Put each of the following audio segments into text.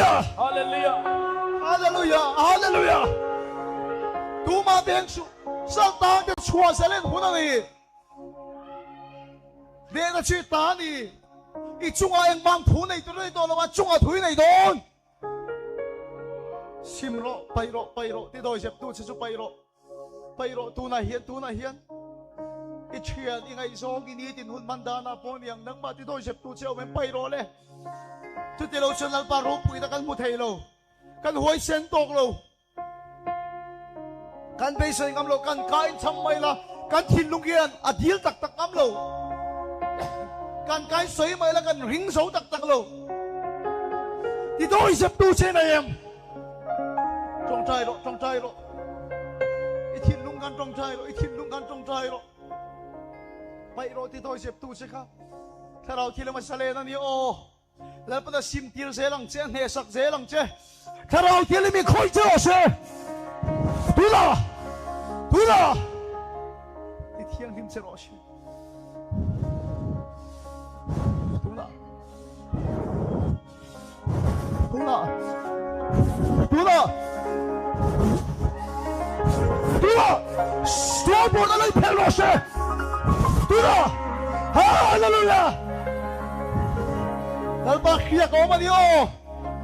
Hallelujah! Hallelujah! Hallelujah! Hallelujah! Tumah veng suh, Satan te chhuah zalen hun a ni. Hnehna chi ta a ni. I chungah engmang thu nei tur a ni tawh lo a, chungah thu i nei dawn. Sim rawh, paih rawh, paih rawh, ti dawi zep tu che chu paih rawh, paih rawh tunah hian, tunah hian i thian, i ngaihzawng, i nitin hun hman danah pawh niang nangmah ti dawi zep tu che awm em paih rawh le. Chuti lo chuan Lalpa ropuina kan hmu thei lo, kan huaisen tawk lo. Kan beisei ngam lo, kan ka in cham mai la, kan thinlung hian a dil tak tak ngam lo. Kan ka in sawi mai la, kan ring zo tak tak lo. Ti dawi zep tu che nei em? Tawngtai rawh, tawngtai rawh. I thinlung kan tawngtai rawh, i thinlung kan tawngtai rawh. Paih rawh ti dawi zep tu che kha. Thlarau thil emaw salen a ni aw. Lalpan a sim tir zel ang che, a hnehsak zel ang che. Thlarau Thianghlim i khawih che rawh se. Tuna! Tuna! Ti thianghlim che rawh se. Tuna! Tuna! Tuna! Tuna! Sualbuan a lei phelh rawh se. Tuna! Hallelujah! Lalpa hriak a awm a ni aw.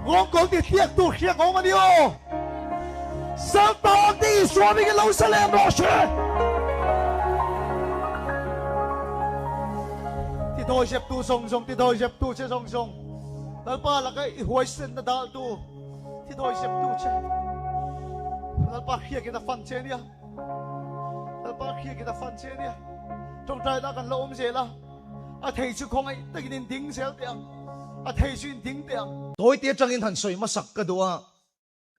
Rawngkawl ti hriak tu hriak a awm a ni aw. Saltan te Isua mingin lo sa lem rawh se. Ti dawi zep tu zawng zawng, ti dawi zep tu che zawng zawng. Lalpa laka i huaisen na dal tu. Thi dawi zep tu che. Lalpa hriakin a fan che nia. Lalpa hriakin a fan che nia. Tawngtaina kan la awm zel a. A thei chu khawngaih takin in ding zel teh ang. A thei chu in ding teh ang. Tawite atangin han sawi hmasak ka duh a.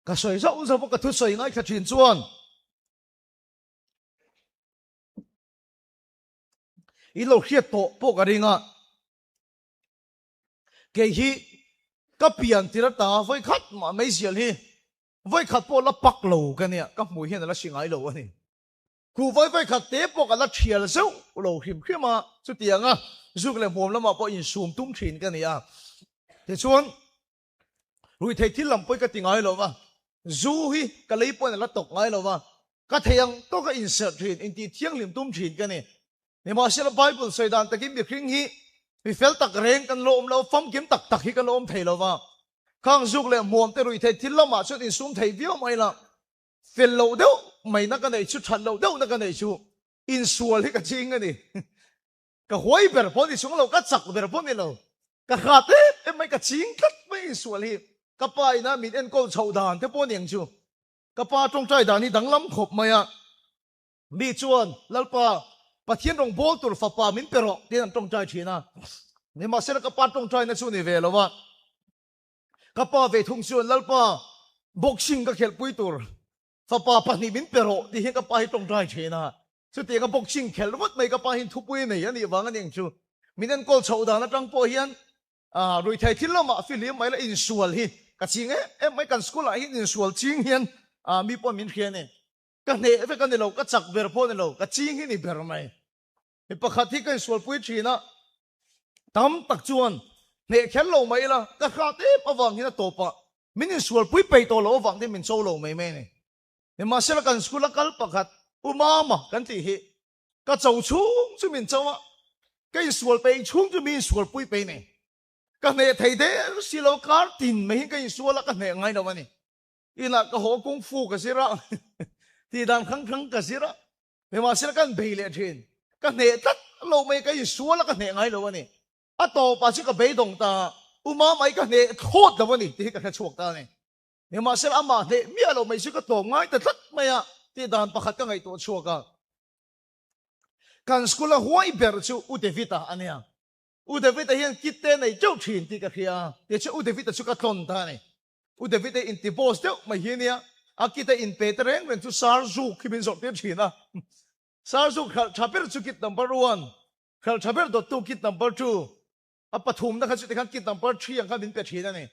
Ka sawi zauh zauh a ka thusawi ngaithla thin chuan. In lo hriat tawh pawh ka ring a. Kei hi ka pian tir ata vawi khat mah mai zial hi vawi khat pawh la pak lo ka nia, ka hmuh hian a la hri ngai lo a ni. Khu vawi vawi khat te pawh ka la thial zeuh lo hrim hrim a, chutianga zuk leh hmuam lamah pawh insum tum thin ka ni a. Tichuan ruihtheih thil lam pawh hi ka ti ngai lo va, zu hi ka lei pawhin a la tawk ngai lo va, ka thei ang tawka inserh thin, intih thianghlim tum thin ka ni. Nimahsela Bible sawi dan takin mihring hi mi fel tak reng kan la awm lo, famkim tak tak hi kan la awm thei lo va. Khang zuk leh hmuam te ruihtheih thil lamah chuan insum thei viau mai la, fel loh deuh mai na ka neih chu, that loh deuh na ka neih chu insual hi ka ching a ni. Ka huai ber pawh ni chung lo, ka chak ber pawh ni lo, ka hrat em em mai, ka ching tlat mai insual hi. Ka pa ina min enkawl chhoh dan te pawh niang chu. Ka pa tawngtai dan hi danglam khawp mai a. Mi chuan, Lalpa, Pathian rawn bawl tur fapa min pe rawh, tiin an tawngtai thin a. Nimahsela ka pa tawngtaina chu ni ve lo a. Ka pa ve thung chuan, Lalpa, boxing ka khelhpui tur fapa pahnih min pe rawh, tih hian ka pa hi tawngtai thin a. Chutianga boxing khelh ringawt mai ka pa hian thupui nei a nih vang a ni ang chu. Min enkawl chhoh dan atang pawh hian ruihtheih thil lamah fihlim mai la insual hi ka ching em em mai. Kan school ah hian insual ching hian mi pawh min hria a ni. Ka hneh vek a ni lo, ka chak ber pawh a ni lo, ka ching hi ni ber mai. Mi pakhat hi ka insualpui thin a, tam tak chuan hneh kher lo mai ila, ka hrat em avang hian a tawpah min insualpui peih tawh loh avang te min cho lo mai mai a ni. Nimahsela kan school a kal pakhat U Mama kan tih hi ka cho chhung chu min cho a, ka insual peih chhung chu mi insualpui peih nei. Ka hneh thei der si lo, kar tin mai hi ka insual a, ka hneh ngai lo a ni. Inah ka haw kung fu ka zir a, tih dan hrang hrang ka zir a, nimahsela kan bei leh thin. Ka hneh tlat lo mai, ka insual a ka hneh ngai lo a ni. A tawpah chu ka beidawng ta, U Mamai ka hneh thlawt lo a ni tih hi ka hre chhuak ta a ni. Nimahsela amah hneh miah lo mai chu ka tlawm ngai ta tlat mai a tih dan pakhat ka ngaihtuah chhuak a. Kan school a huai ber chu U David-a a nia. U David-a hian kit te nei teuh thin tih ka hria a, tichuan U David-a chu ka tlawn ta a ni. U David a inti boss deuh mai hi ania, a kit a inpe te reng reng chu Sir Zuk hi min zawrh tir thin a. Sir Zuk hralh tha ber chu kit number one, hralh tha ber dawttu kit number two, a pathumna kha chu tikhan kit number three ang khan min pe thin a ni.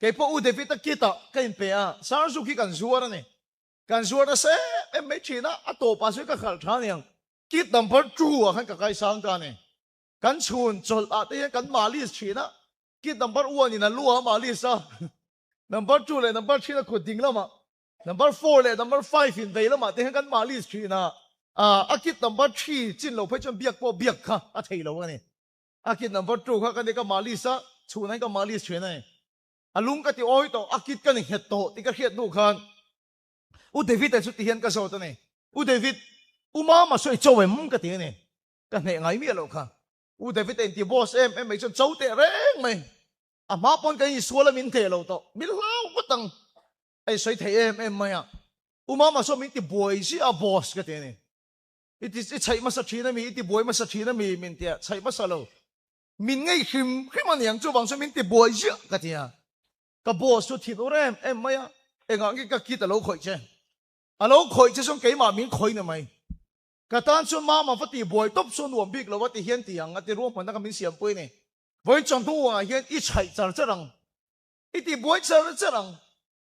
Keipawh U David a kit ah ka inpe a, Sir Zuk hi kan zuar a ni. Kan zuar nasa em em mai thin a, a tawpah chuan ka hralh tha aniang, kit number two ah khan ka kaisang ta a ni. Kan chhun chawlh ah te hian kan malis thin a, Kit number one in a lu a malis a. Number 2 leh number 3 na kut ding lamah, number 4 leh number 5 in vei lamah te hian kan malis thin a. A kit number 3 chin lo phei chuan biak pawh biak kha a thei lo a ni. A kit number 2 kha ka ni ka malis a, chhunah hian ka malis thin a ni. A lung ka ti awi tawh, a kit ka ni nghet tawh tih ka hriat hnu khan U David-a chu ti hian ka zawt a ni. U David, U Mama sawi cho em ka ti a ni. Ka hneh ngai miah loh kha. U David-a inti boss em em mai chuan cho teh reng mai. A hma pawn kan insual a min hneh lo tawh. Min hlau ngawt ang. A insawi thei em em mai a. U Mama saw min ti buai ziah a boss ka ti a ni. I ti i chhaih hmasa thin a mi, i ti buai hmasa thin a mi min ti a, chhaih hmasa lo. Min ngei hrim hrim a niang chuvang chuan min ti buai ziah ka ti a. Ka boss chu thin ur em em mai a, engah nge ka kit a lo khawih che? A lo khawih che chuan keimah min khawih na mai. Ka tan chuan mama va tih buai tawp chu a nuam bik lo a ti hian ti ang a ti ruahmanna kha min siampui a ni. Vawiin chuan hnuah hian i chhaih char char ang, i tih buai char char ang.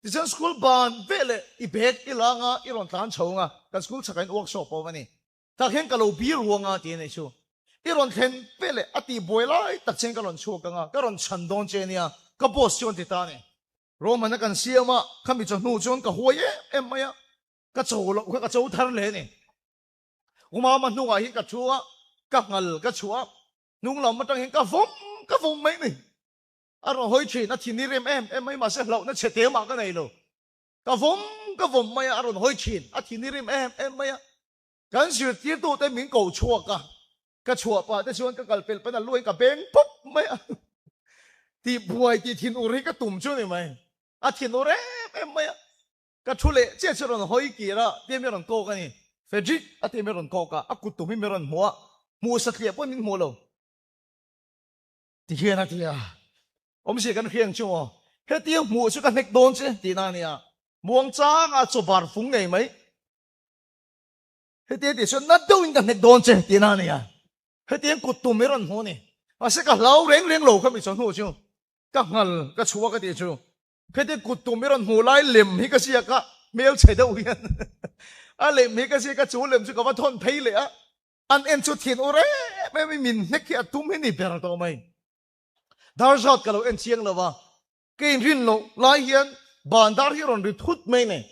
Tichuan school ban veleh i bag i la anga i rawn tlan chho anga kan school chhakah hian workshop a awm a ni. Tah hian ka lo bir ruang a ti a nih chu. I rawn thlen veleh a tih buai lai tak chian ka rawn chhuak anga ka rawn chhan dawn che nia ka boss chuan ti ta a ni. Ruahmanna kan siam a, khami chawhnu chuan ka huai em em mai a, ka cho loh kha ka cho thar hle a ni. Umama hnungah hian ka thu a, ka nghal ka chhuah a, hnung lam atang hian ka vawm ka vawm mai ni. A rawn hawi thin, a thin i rem em em mai mahse hlauhna chhe te mah ka nei lo. Ka vawm ka vawm mai a, a rawn hawi thin, a thin i rem em em mai a. Kan zirtirtute min ko chhuak a, ka chhuah pah te chuan ka kal pel pawn a luain ka beng pawp mai a. Tih buai tih thin ur hi ka tum chu ni mai. A thin ur em em mai a. Ka thu leh chiah chu rawn hawi kir a, tia mi rawn kawk a ni. Frederick a tia mi rawn kawk a, a kut tum hi mi rawn hmu a, hmuh satliah pawhin min hmu lo. Ti hian a ti a, awmzia kan hriang chu maw, hetia hmuh chu ka hnek dawn che tihna a nia. Muangchang a chaw bar fung ngei mai. Hetia tih chuan na deuhin ka hnek dawn che tihna a nia. Hetiang kut tum i rawn hmu a ni. Mahse ka hlau reng reng lo kha mi chawhnu chu ka nghal ka chhuak a tih chu. Kheti kut tum i rawn hmuh lai lem hi ka ziak a, hmel chhe deuh hian a lem hi ka ziak a, chu lem chu ka va thawn phei leh a, an en chu thin ur em em i min hnek hi a tum hi ni ber tawh mai. Dar zat ka lo en chiang lo va, ka inrin loh lai hian ban dar hi rawn ri thut mai nei.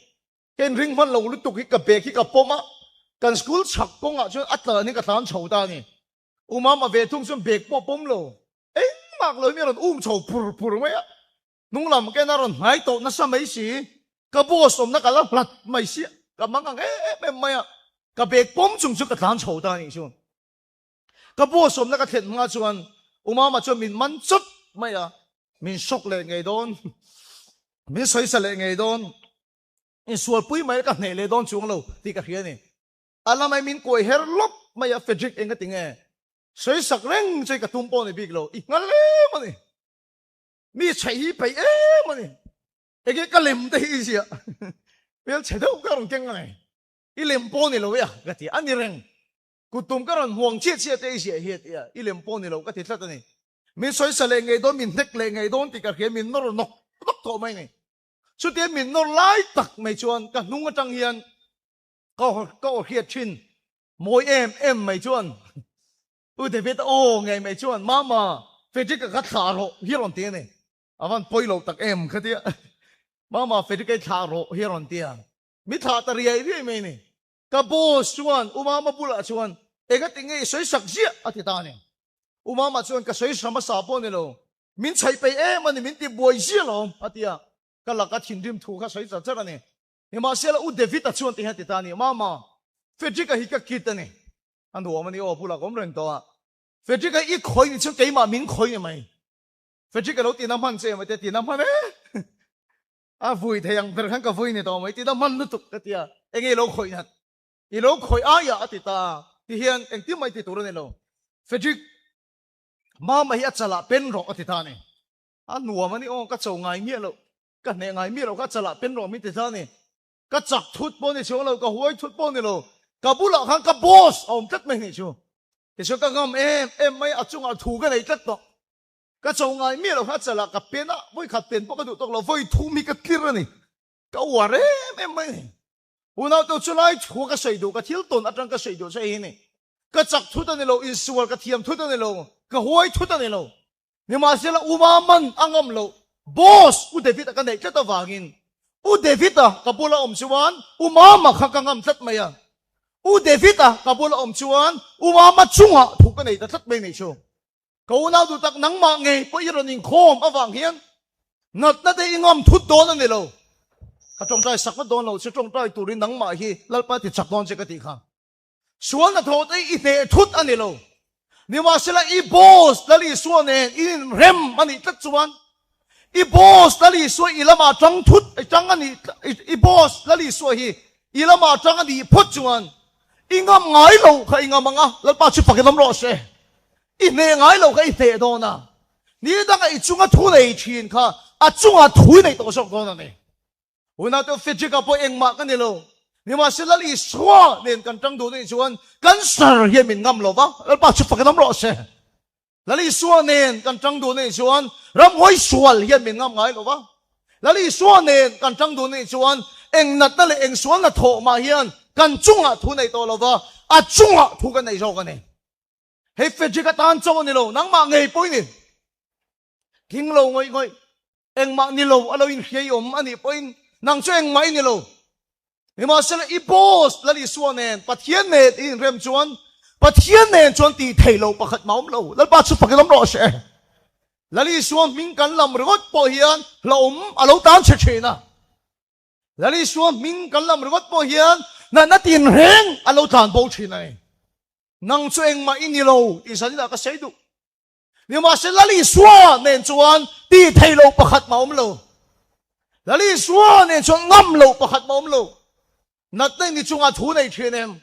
Ka inring hman lo lutuk hi ka bag hi ka pawm a, kan school chhak kawngah chuan a tlan hi ka tlan chho ta a ni. U Mama ve thung chuan bag pawh a pawm lo, engmah lo hi mi a rawn um chho phur phur mai a. Hnung lam ken a rawn hnai tawh nasa mai si, ka boss awmna ka la hlat mai si, ka mang ang em em mai a, ka bag pawm chung chu ka tlan chho ta a nih chu. Ka boss awmna ka thlen hma chuan U Mama chuan min man chawt mai a, min shock leh ngei dawn, min sawisa leh ngei dawn, insualpui mai ka hneh leh dawn chuang lo tih ka hria a ni. A lamai min kuai her lawp mai a, Frederick eng ka ti nge? Sawisak reng chu ka tum pawh ni bik lo, i nghal em a ni. Mi chheih hi peih em a ni. Enge ka lem te hi i ziah. Hmel chhe deuh ka rawn keng a ni. I lem pawh ni lo e a ka ti a ni reng. Kut tum ka rawn huang chiah chiah te i ziah hi a ti a, i lem pawh ni lo ka ti tlat a ni. Min sawisa leh ngei dawn, min hnek leh ngei dawn tih ka hria, min nawr nawk nawk tawh mai a ni. Chutia min nawr lai tak mai chuan ka hnung atang hian ka ka aw hriat thin mawi em em mai chuan U David aw ngei mai chuan Mama, Frederick-a kha thlah rawh hi a rawn ti a ni. A van pawi lo tak em kha tia. Mama, Frederick-a i thlah rawh hi a rawn ti a. Mi thlah ta riai riai mai a ni. Ka boss chuan U Mama bulah chuan engati nge i sawi sak ziah a ti ta a ni. U Mama chuan ka sawi hra hmasa pawh a ni lo. Min chhaih peih em a ni, min ti buai ziah lawm a ti a. Ka laka thinrim thu kha sawi char char a ni. Nimahsela U David-a chuan ti hian a ti ta a ni, Mama, Frederick-a hi ka kid a ni. A nuam a ni aw, bulah ka awm reng tawh a. Frederick-a i khawi ni chuan keimah min khawi ni mai. Frederick-a lo tina hman che mai te, tina hman e. A vui thei ang ber khan ka vui ni tawh mai, tina hman lutuk ka ti a. Enge i lo khawih nat? I lo khawih aia a ti ta a. Ti hian engtin mai ti tur a ni lo. Frederick, Mama hi a chalah pen rawh a ti ta a ni. A nuam a ni aw, ka cho ngai miah loh, ka hneh ngai miah loh kha a chalah pen rawh min ti ta a ni. Ka chak thut pawh ni chuang lo, ka huai thut pawh ni lo, ka bulah khan ka boss a awm tlat mai nih chu. Tichuan ka ngam em em mai, a chungah thu ka nei tlat tawh. Ka cho ngai miah lo kha a chalah ka pen a, vawi khat pen pawh ka duh tawk lo, vawi thum hi ka tlir a ni. Ka uar em em mai ni. Unau te chu lai thu ka sawi duh, ka thil tawn atang ka sawi duh che hi ni. Ka chak thut a ni lo, insual ka thiam thut a ni lo, ka huai thut a ni lo. Nimahsela Uma man a ngam lo. Boss U David-a ka neih tlat avangin U David-a ka bula awm chuan U Mama kha ka ngam tlat mai a. U David-a ka bula awm chuan U Mama chungah thu ka nei ta tlat mai nei chu. Ka unau duh tak nangmah ngei pawh i rawn inkhawm avang hian natna te i ngam thut dawn a ni lo. Ka tawngtai sak vat dawn lo che, tawngtai turin nangmah hi Lalpa ti chak dawn che ka tih kha. Sual hnathawh te i hneh thut a ni lo. Nimahsela i boss Lal Isua nen i inrem a nih tlat chuan i boss Lal Isua i lamah tang thut tang a nih i boss Lal Isua hi i lamah tang a nih phawt chuan i ngam ngai lo kha i ngam ang a, Lalpa chu fakin awm rawh se. I hneh ngai lo kha i hneh dawn a, ni danga i chunga thu nei thin kha a chunga thu i nei tawh zawk dawn a ni. Unau Frederick-a pawh engmah ka ni lo. Nimahse Lal Isua nen kan tang duh anih chuan cancer hian min ngam lo va, Lalpa chu fakin awm rawh se. Lal Isua nen kan tang duh anih chuan ramhuai sual hian min ngam ngai lo va. Lal Isua nen kan tang duh anih chuan eng natna leh eng sualna thawh mah hian kan chungah thu nei tawh lo va, a chungah thu kan nei zawk a ni. Hei Frederick atan chauh a ni lo, nangmah ngei pawh i ni. Tling lo ngawih ngawih, engmah ni lo a lo inhriai awm a nih pawhin nang chu engmah i ni lo. Nimahsela i boss Lal Isua nen Pathian nen i inrem chuan Pathian nen chuan tih theih loh pakhat mah awm lo. Lalpa chu fakin awm rawh se. Lal Isua hming kan lam ringawt pawh hian hlauhawm a lo tan che thin a. Lal Isua hming kan lam ringawt pawh hian natna tinreng a lo tlan bo thin a ni. Nang chu engmah i ni lo tih zaninah ka sawi duh. Nimahse Lal Isua nen chuan tih theih loh pakhat mah awm lo. Lal Isua nen chuan ngam loh pakhat mah awm lo. Natna in ni chungah thu nei thin em?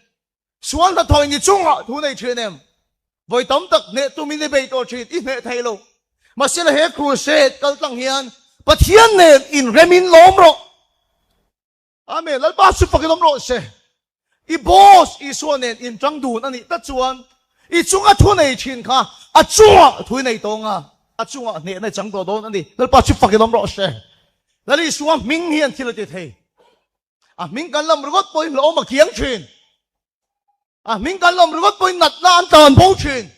Sual hnathawh in ni chungah thu nei thin em? Vawi tam tak hneh tumin i bei tawh thin, i hneh thei lo. Mahse he crusade kal tlang hian Pathian nen inremin lawm rawh. Amen. Lalpa chu fakin awm rawh se. I boss Isua nen in tang dun a nih tak chuan i chunga thu nei thin kha a chungah thu i nei tawng a, a chungah hnehna i chang tawh dawn a ni. Lalpa chu fakin awm rawh se. Lal Isua hming hian thil a ti thei. A hming kan lam ringawt pawhin hlauhawm a kiang thin. A hming kan lam ringawt pawhin natna an tlan bo thin.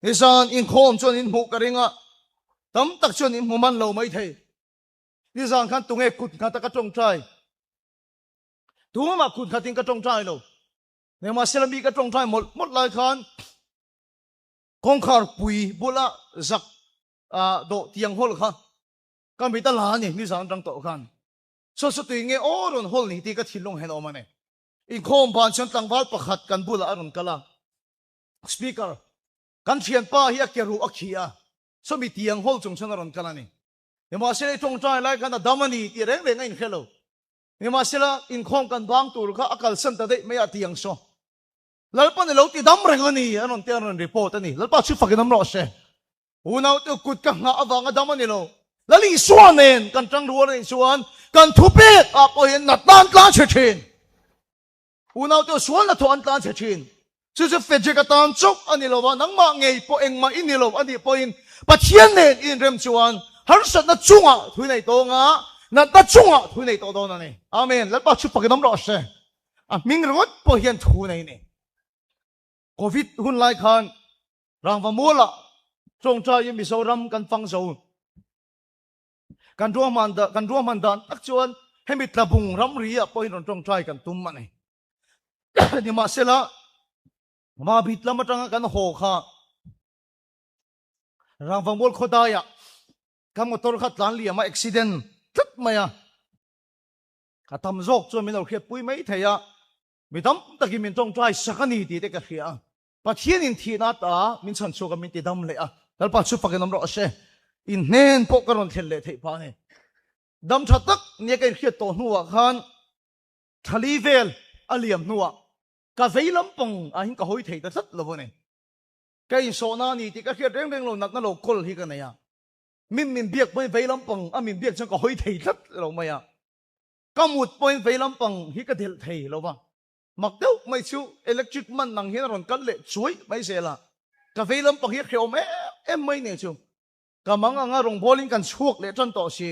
Nizan inkhawm chuan in hmuh ka ring a, tam tak chuan in hmu man lo mai thei. Nizan khan tunge kut nghata ka tawngtai? Tumah kut nghatin ka tawngtai lo. Nimahsela mi ka tawngtai mawlh mawlh lai khan kawngkhar pui bula zak dawh tiang hawl kha ka mit a la a ni nizan atang tawh khan. Saw saw tui nge aw rawn hawl ni tih ka thinlung hian a awm a ni. Inkhawm ban chuan tlangval pakhat kan bulah a rawn kal a. Speaker, kan thianpa hi a ke ruh a khi a, sawmi tiang hawl chung chuan a rawn kal a ni. Nimahsela i tawngtai lai khan a dam a ni tih reng reng a inhre lo. Nimahsela inkhawm kan bang tur kha a kalsan ta daih mai a ti ang saw. Lalpa ni lo ti dam reng a ni a rawn ti a rawn report a ni. Lalpa chu fakin awm rawh se. Unaute kut ka nghah avanga dam a ni lo. Lal Isua nen kan tang rual a nih chuan kan thupek ah pawh hian natna an tlan chhe thin. Unaute sualna thawh an tlan chhe thin. Chu chu Frederick atan chauh a ni lo a, nangmah ngei pawh engmah i ni lo a nih pawhin Pathian nen i inrem chuan harsatna chungah thu i nei tawng a, natna chungah thu i nei tawh dawn a ni. Amen. Lalpa chu fakin awm rawh se. A hming ringawt pawh hian thu nei ni. Covid hun lai khan Rangva mualah tawngtaiin Mizoram kan fang zo. Kan ruahman dan, kan ruahman dan tak chuan hemi tlabung ramri ah pawhin rawn tawngtai kan tum a ni. Nimahsela, Mabit lam atanga kan haw kha Rangvamual khawdaiah ka motor kha tlan liam a accident tlat mai a. A tam zawk chuan min lo hriatpui mai thei a, mi tam takin min tawngtai sak a ni tih te ka hria a. Pathianin thihna ata min chhan chhuak a, min ti dam leh a. Lalpa chu fakin awm rawh se. In hnen pawh ka rawn thlen leh theih phah a ni. Dam tha tak nia ka inhriat tawh hnuah khan thali vel a liam hnuah ka vei lampang ah hian ka hawi thei ta tlat lo a ni. Ka insawhna a ni tih ka hriat reng reng lo natna lo kawl hi ka nei a. Min min biak pawhin vei lampang a min biak chuan ka hawi thei tlat lo mai a. Ka mut pawhin vei lampang hi ka delh thei lo va. Mak deuh mai chu electric man nang hian a rawn kal leh chuai mai zel a, ka vei lampang hi a hrehawm em em mai nen chu ka mang anga rawngbawlin kan chhuak leh tan tawh si.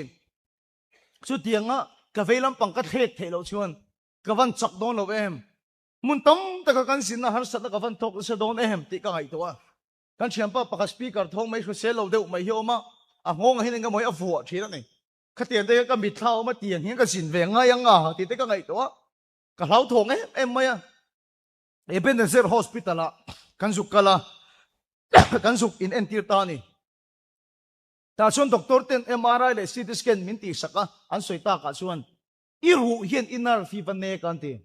Chutianga ka vei lampang ka thlek theih loh chuan ka van chak dawn lo em, hmun tam taka kan zinna harsatna ka van thawk nasa dawn em tih ka ngaihtuah a. Kan thianpa pakhat speaker thawng mai hrisel lo deuh mai hi a awm a, A nghawngah hian engemaw hi a vuah thin a ni. Khatiang te hian ka mitthla a awm a, tiang hian ka zin ve ngai ang a tih te ka ngaihtuah a, ka hlauthawng em em mai a. Ebenezer Hospital ah kan zuk kal a, kan zuk in entir ta a ni. Tah chuan doctor ten MRI leh CT scan min tihsak a, an sawi takah chuan i ruh hian i nerve hi va nek a an ti.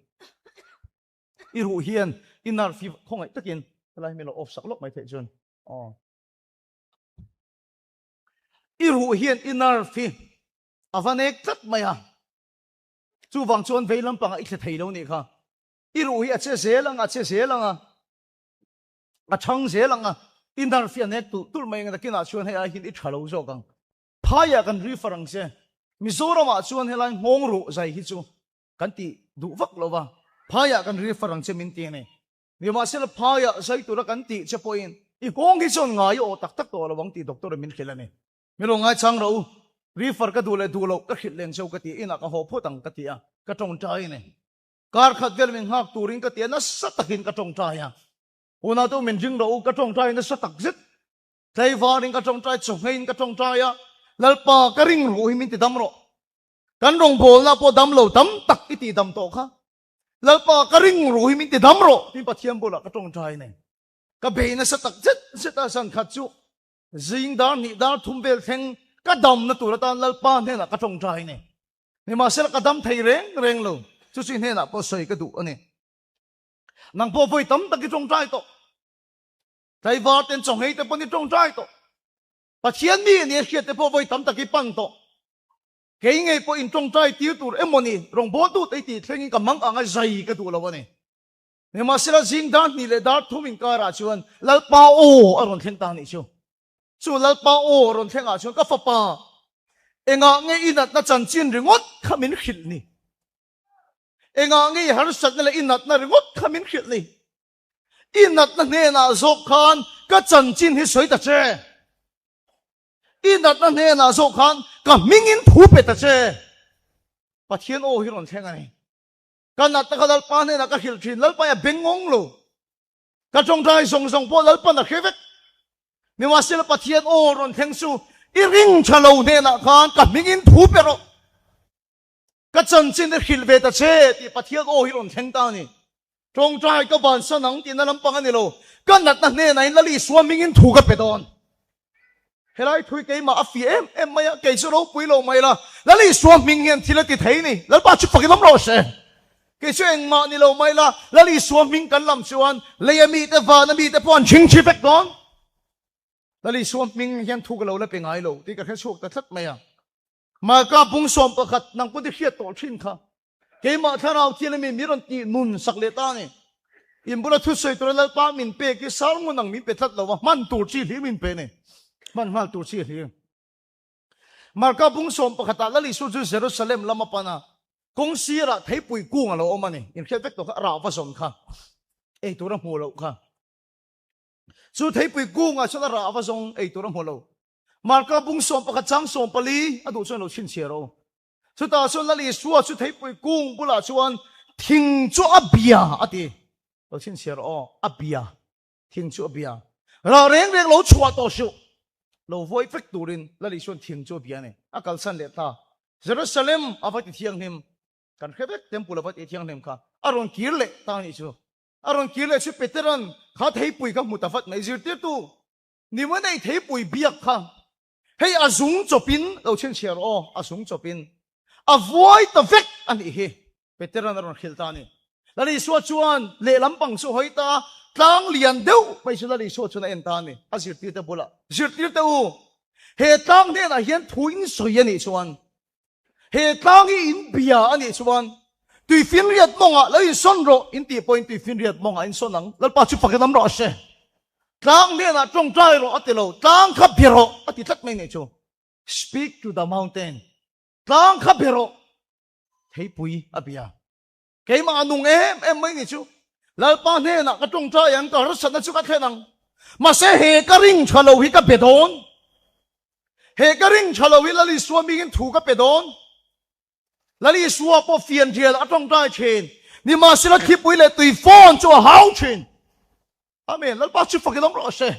I ruh hian i nerve hi khawngaih takin helai hi min lo off sak lawk mai theih chuan aw. I ruh hian i nerve hi a va nek tlat mai a, chuvang chuan vei lampangah i thle thei lo nih kha. I ruh hi a che zel ang a, a che zel ang a, a chhang zel ang a, i nerve hi a nek tulh tulh mai ang a, nakinah chuan hei ai hian i tha lo zawk ang. Phaiah kan refer ang che. Mizoramah chuan helai nghawng ruh zai hi chu kan ti duh vak lo va, phaiah kan refer ang che min ti a ni. Nimahsela phaiah zai tura kan tih che pawhin i nghawng hi chuan ngai i awh tak tak tawh lo ang tih doctor in min hrilh a ni. Mi lo ngaichang rawh u, refer ka duh leh duh loh ka hrilh leng cheu ka ti, inah ka haw phawt ang ka ti a, ka tawngtai a ni. Kar khat vel min nghak turin ka ti a, nasa takin ka tawngtai a. Unau te u min ring rawh u, ka tawngtai nasa tak zet. Tlaivarin ka tawngtai, chawhngeiin ka tawngtai a, Lalpa ka ring ruh hi min ti dam rawh. Kan rawngbawlna pawh dam lo tam tak i tih dam tawh kha. Lalpa ka ring ruh hi min ti dam rawh tiin Pathian bulah ka tawngtai nei. Ka bei nasa tak zet zet a, zan khat chu zing dar hnih dar thum vel thleng ka damna tur atan Lalpa hnenah ka tawngtai nei. Nimahsela ka dam thei reng reng lo, chu chu i hnenah pawh sawi ka duh a ni. Nang pawh vawi tam tak i tawngtai tawh. Tlaivar ten chawnghei te pawn i tawngtai tawh. Pathian mi a ni a hriat te pawh vawi tam tak i pan tawh. Kei ngei pawh in tawngtai tir tur emaw ni, rawngbawltu te i tih thlengin ka mang anga zai ka duh lo a ni. Nimahsela zing dar hnih leh dar thum inkarah chuan Lalpa aw a rawn thleng ta nih chu. Chu Lalpa aw rawn thlengah chuan ka fapa, engah nge i natna chanchin ringawt kha min hrilh ni? Engah nge i harsatna leh i natna ringawt kha min hrilh ni? I natna hnenah zawk khan ka chanchin hi sawi ta che. I natna hnenah zawk khan ka hmingin thu pe ta che. Pathian aw hi rawn thleng a ni. Ka natna kha Lalpa hnenah ka hrilh thin, Lalpa hi a bengngawng lo. Ka tawngtai zawng zawng pawh Lalpan a hre vek. Nimahsela Pathian aw rawn thleng chu i ring tha lo hnenah khan ka hmingin thu pe rawh. Ka chanchin i hrilh ve ta che tih Pathian aw hi rawn thleng ta a ni. Tawngtai ka bansan ang tihna lampang a ni lo. Ka natna hnenah in Lal Isua hmingin thu ka pe dawn. Helai thui keimah a fiah em em mai a, kei chu ropui lo mai la, Lal Isua hming hian thil a ti thei ni, Lalpa chu fakin awm rawh se. Kei chu engmah ni lo mai la, Lal Isua hming kan lam chuan leia mite, vana mite pawh an chhing chhi vek dawn. Lal Isua hming hian thu ka lo la pe ngai lo tih ka hre chhuak ta tlat mai a. Marka bung 11 nang pawh i hriat tawh thin kha. Keimah thlarau thian ami mi rawn tih nun sak leh ta a ni. In bula thusawi tura Lalpa min pek hi sarngun ang min pe tlat lo va, hman tur chi hlir min pe ni. Hman nghal tur chi hlir. Marka bung 11 ah Lal Isua chu Jerusalem lam a pan a, kawng sirah theipui kung a lo awm a ni. In hriat vek tawh kha, a rah va zawn kha, ei tur a hmuh loh kha. Chu theipui kungah chuan a rah va zawng ei tur a hmu lo. Marka bung 11 chang 14 a duh chuan lo chhinchhiar aw. Chutah chuan Lal Isua chu theipui kung bulah chuan thing chu a bia a ti. Lo chhinchhiar aw, a bia. Thing chu a bia. Rah reng reng lo chhuah tawh suh. Lo vawi vek turin Lal Isua'n thing chu a bia a ni. A kalsan leh ta. Jerusalem a va ti thianghlim. Kan hre vek temple a va ti thianghlim kha. A rawn kir leh ta a nih chu. A rawn kir leh chu Petera'n kha theipui kha hmu ta vat mai. Zirtirtu, ni maw nei theipui biak kha Hei a zung chawpin, lo chhinchhiar aw, a zung chawpin a vuai ta vek a nih hi, Petera'n a rawn hrilh ta a ni. Lal Isua chuan lehlam pang chu hawi ta a, tlang lian deuh mai chu Lal Isua chuan a en ta a ni, a zirtirte bulah, Zirtirte u, he tlang hnenah hian thu in sawi a nih chuan, He tlang hi in bia a nih chuan tuifinriat mawngah lo insawn rawh in tih pawhin tuifinriat mawngah insawn ang. Lalpa chu fakin awm rawh se. Tlang hnenah tawngtai rawh a ti lo, tlang kha bia rawh a ti tlat mai nih chu. Speak to the mountain. Tlang kha bia rawh. Theipui a bia. Keimah a nung em em mai nih chu. Lalpa hnenah ka tawngtai ang, ka harsatna chu ka thlen ang. Mahse he ka ring tha lo hi ka be dawn. He ka ring tha lo hi Lal Isua mingin thu ka pe dawn. Lal Isua pawh fianrial a tawngtai thin. Nimahsela thlipui leh tui fawn chu a hau thin. Amen. Lalpa chu fakin awm rawh se.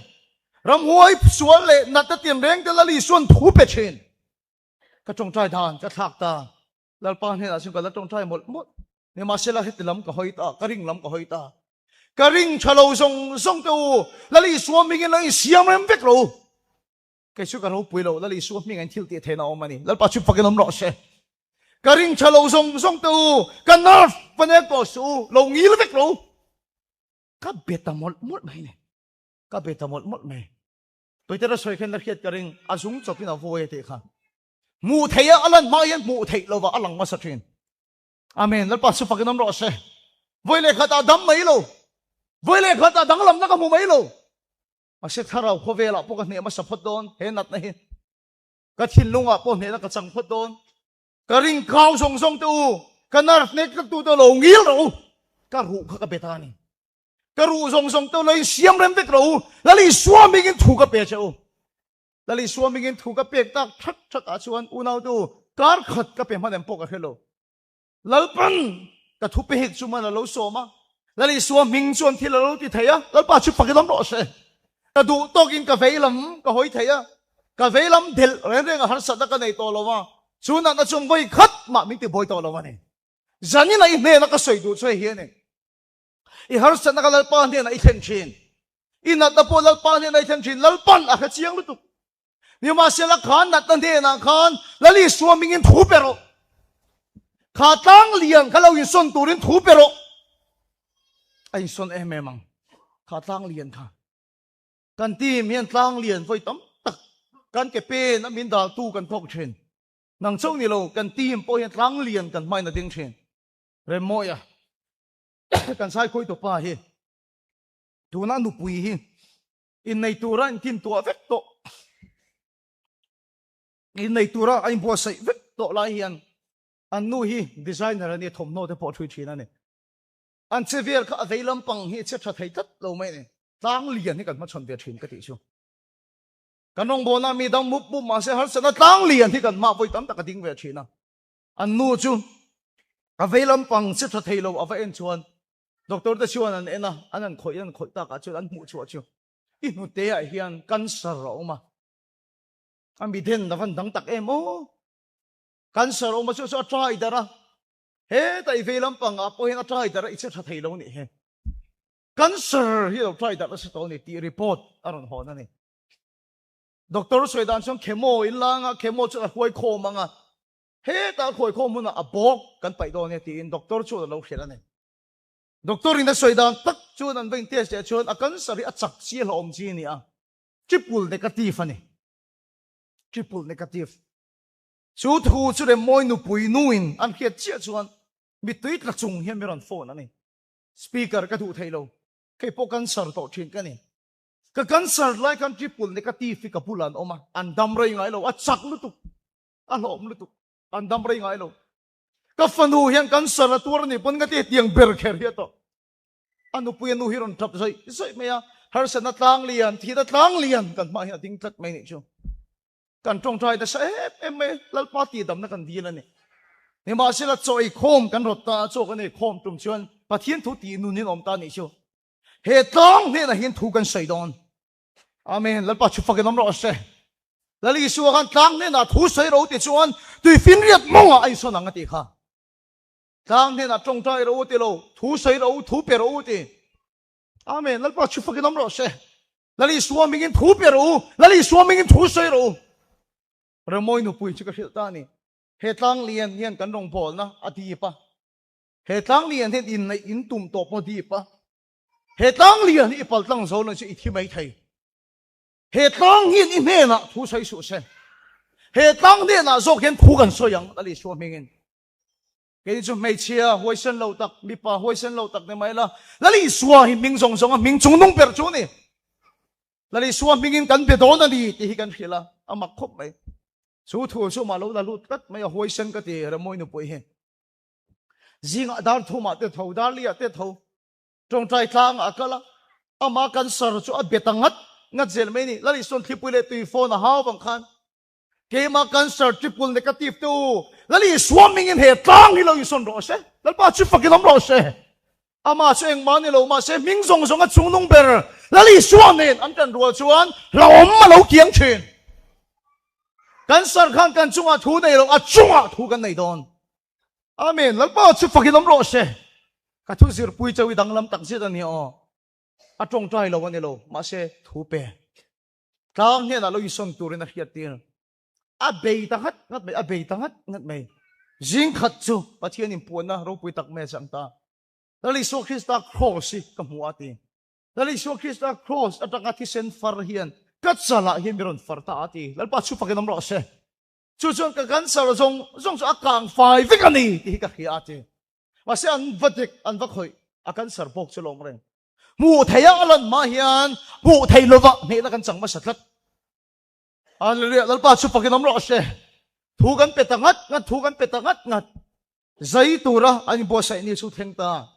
Ramhuai sual leh natna tinreng te Lal Isuan thu pe thin. Ka tawngtai dan ka thlak ta. Lalpa hnenah chuan ka la tawngtai mawlh mawlh. Nimahsela heti lam ka hawi ta, ka ring lam ka hawi ta. Ka ring tha lo zawng zawng te u, Lal Isua hmingin lo insiam rem vek lo u. Kei chu ka ropui lo, Lal Isua hmingah in thil tih theihna a awm a ni. Lalpa chu fakin awm rawh se. Ka ring tha lo zawng zawng te u, ka nerve va nek tawh suh u, lo ngil vek lo u. Ka be ta mawlh mawlh mai ni. Ka be ta mawlh mawlh mai. Peter a sawi khan la hriat ka ring, a zung chawpin a vawi a tih kha. Hmuh theih a, a lan hma hian hmuh theih lova a lang hmasa thin. Amen. Lalpa chu fakin awm rawh se. Vawi leh khatah dam mai lo. Vawi leh khatah danglamna ka hmu mai lo. Mahse thlarau khawvelah pawh ka hneh hmasa phawt dawn he natna hi. Ka thinlungah pawh hnehna ka chang phawt dawn. Ka ring kau zawng zawng te u, ka nerve nek tlat tu te lo ngil rawh u. Ka ruh kha ka bet a ni. Ka ruh zawng zawng te lo insiam rem vek rawh u. Lal Isua hmingin thu ka pe che u. Lal Isua hmingin thu ka pek tak that that ah chuan unau te u, kar khat ka pe hman em pawh ka hre lo. Lalpan ka thu pek chu man a lo sawm a, Lal Isua hming chuan thil a lo ti thei a, Lalpa chu fakin awm rawh se. Ka duh tawkin ka vei lam ka hawi thei a, ka vei lam delh reng reng a harsatna ka nei tawh lo a, chu natna chuan vawi khat mah min ti buai tawh lo a ni. Zanina i hnena ka sawi duh chu hei hi a ni. I harsatna ka Lalpa hnenah i thlen thin. I natna pawh Lalpa hnenah i thlen thin. Lalpan a hre chiang lutuk. Nimahsela khan natna hnenah khan Lal Isua mingin thu pe rawh. Kha tlang lian kha lo insawn turin thu pe rawh. A insawn em em ang. Kha tlang lian kha. Kan team hian tlang lian vawi tam tak kan ke pen a min daltu kan thawk thin. Nang chauh ni lo kan team pawh hian tlang lian kan hmain a ding thin. Remmawia kan saikhawi tupa hi tuna nupui hi innei tura intin tuah vek tawh innei tura a inbuatsaih vek tawh lai hian an nu hi designer a ni thawmhnaw te pawh a ṭhui ṭhin a ni. An che vel kha a vei lampang hi a che ṭha thei tlat lo mai a ni. Tlang lian hi kan hmachhawn ve ṭhin ka tih chu. Kan rawngbawlna mi dang mup mup mahse harsatna tlang lian hi kan hmah vawi tam tak a ding ve ṭhin a. An nu chu a vei lampang che ṭha thei lo a va en chuan Doctor te chuan an en a, an han khawih an khawih takah chuan an hmuh chhuah chu i hnute ah hian cancer a awm a. A miden a van dang tak em aw. Cancer a awm a chu chu a try darh a. Heta i vei lampang ah pawh hian a try darh a i che tha thei lo nih hi. Cancer hi a lo try darh nasa tawh a ni tih report a rawn hawn a ni. Doctor sawi dan chuan chemo in lang a, chemo chuan a hruai khawm ang a. Heta a khawi khawm hunah a bawk kan paih dawn e tiin doctor chuan a lo hrilh a ni. Doctor in a sawi dan tak chuan an va in test leh chuan a cancer hi a chak chi a hlauhawm chi a ni a, triple negative a ni. Triple negative. Chu thu chu Remmawi nupui nu in an hriat chiah chuan mittui tla chung hian mi rawn phone a ni. Speaker ka duh thei lo, kei pawh cancer tawh thin ka ni. Ka cancer lai khan triple negative hi ka bulah an awm a, an dam rei ngai lo, a chak lutuk. A hlawm lutuk. An dam rei ngai lo. Ka fanu hian cancer a tuar a nih pawn ka ti tiang ber kher hi a tawh. A nupui a nu hi rawn tap zawih zawih mai a. Harsatna tlang lian, thihna tlang lian kan hmah hian a ding tlat mai nih chu. Kan tawngtai nasa em em mai Lalpa tihdamna kan dil a ni. Nimahsela chaw ei khawm kan rawt ta a, chaw kan ei khawm tum chuan Pathian thu tih nun in awm ta nih chu. He tlang hnenah hian thu kan sawi dawn. Amen. Lalpa chu fakin awm rawh se. Lal Isua khan tlang hnenah thu sawi ro ti chuan tuifinriat mawngah a insawn ang a tih kha. Tlang hnenah tawngtai ro ti lo, thu sawi ro, thu pe ro ti. Amen. Lalpa chu fakin awm rawh se. Lal Isua mingin thu pe ro, Lal Isua mingin thu sawi ro. Remawi nupui chu ka hrilh ta ni. He tlang lian hian kan rawngbawlna a dip a. He tlang lian hian inneih in tum tawh pawh dip a. He tlang lian hi i pal tlang zo lo chu i thi mai thei. He tlang hian i hnenah thu sawi suh se. He tlang hnenah zawk hian thu kan sawi ang, Lal Isua hmingin. Kei chu hmeichhia huaisen lo tak, mipa huaisen lo tak ni mai la, Lal Isua hi hming zawng zawnga hming chung nung ber chu ni. Lal Isua hmingin kan be dawn a ni tih hi kan hrilh a, a mak khawp mai. Chu thu chu mah lo la lut tlat mai a, huaisen ka ti Remawi nupui hi. Zingah dar thumah te tho, dar liah te tho, Tawngtai tlangah a kal a, amah cancer chu a bet a ngat ngat zel mai a ni. Lal Isuan thlipui leh tui phone a hau vang khan keimah cancer triple negative te u, Lal Isua mingin he tlang hi lo insawn rawh se, Lalpa chu fakin awm rawh se. Amah chu engmah ni lo mahse hming zawng zawng a chungnung ber. Lal Isua nen an tan rual chuan hlauhawm a lo kiang thin. Cancer khan kan chungah thu nei lo, a chungah thu kan nei dawn. Amen. Lalpa chu fakin awm rawh se. Ka thu zirpui chau i danglam tak zet a ni aw. A tawngtai lo a ni lo, mahse thu pe. Tlang hnenah lo insawn turin a hriat tir. A bei ta ngat ngat mai, a bei ta ngat ngat mai. Zing khat chu Pathian inpuanna ropui tak mai a chang ta. Lal Isua Krista Kraws hi ka hmu a ti. Lal Isua Krista Kraws atanga thisen far hian ka chalah hian mi rawn far ta a ti. Lalpa chu fakin awm rawh se. Chu chuan ka cancer zawng zawng chu a kang fai vek a ni tih hi ka hria a ti. Mahse an va dik, an va khawih, a cancer bawk chu lawm reng. Hmuh theih a a lan hma hian hmuh theih lova hnehna kan chang hmasa tlat. Hallelujah, Lalpa chu fakin awm rawh se. Thu kan pe ta ngat ngat, thu kan pe ta ngat ngat. Zai tura an inbuatsaih ni chu thleng ta.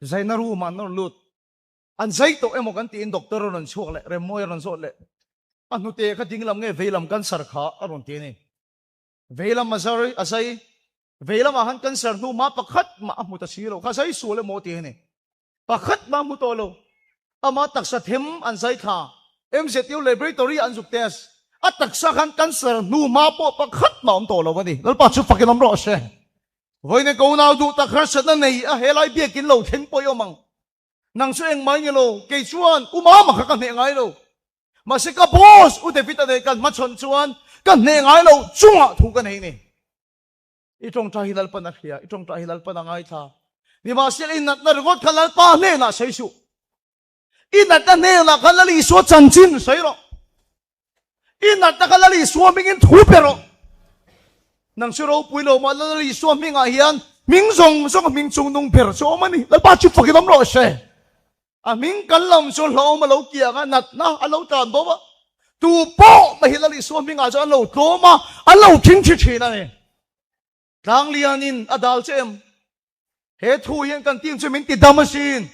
Zaina room ah an rawn lut. An zai tawh emaw kan tiin doctor a rawn chhuak leh, Remmawi a rawn zawt leh. A hnute kha ding lam nge vei lam cancer kha a rawn ti a ni. Vei lam a zai, a zai. Vei lamah khan cancer hnu hma pakhat mah a hmu ta si lo. Kha zai sual emaw a ti a ni. Pakhat mah a hmu tawh lo. Ama taksa them an zai thla. MZU laboratory an zuk test. A taksa khan cancer hnu hma pawh pakhat mah a awm tawh lo a ni. Lalpa chu fakin awm rawh se. Vawiin ka unau duh tak harsatna nei a helai biakin lo thleng pawh i awm ang. Nang chu engmai ni lo, kei chuan u mama kha ka hneh ngai lo. Mahse ka boss u David a nei kan hmachhawn chuan ka hneh ngai lo chungah thu ka nei ni. I tawngtai hi Lalpan a hria, i tawngtai hi Lalpan a ngaithla. Nimahsela i natna ringawt kha Lalpa hnenah sawi suh. I natna hnenah khan Lal Isua chanchin sawi rawh. I natna kha Lal Isua hmingin thu pe rawh. Nang chu ropui lo mah Lal Isua hmingah hian hming zawng zawng hming chung nung ber chu awm a ni. Lalpa chu fakin awm rawh se. A hming kan lam chu hlauhawm a lo kiang a, natna a lo tlan bo a. Tu pawh mai hi Lal Isua hmingah chuan an lo tlawm a, an lo thingthi thin a ni. Tlang lianin a dal che em? He thu hian kan team chu min ti dam asin.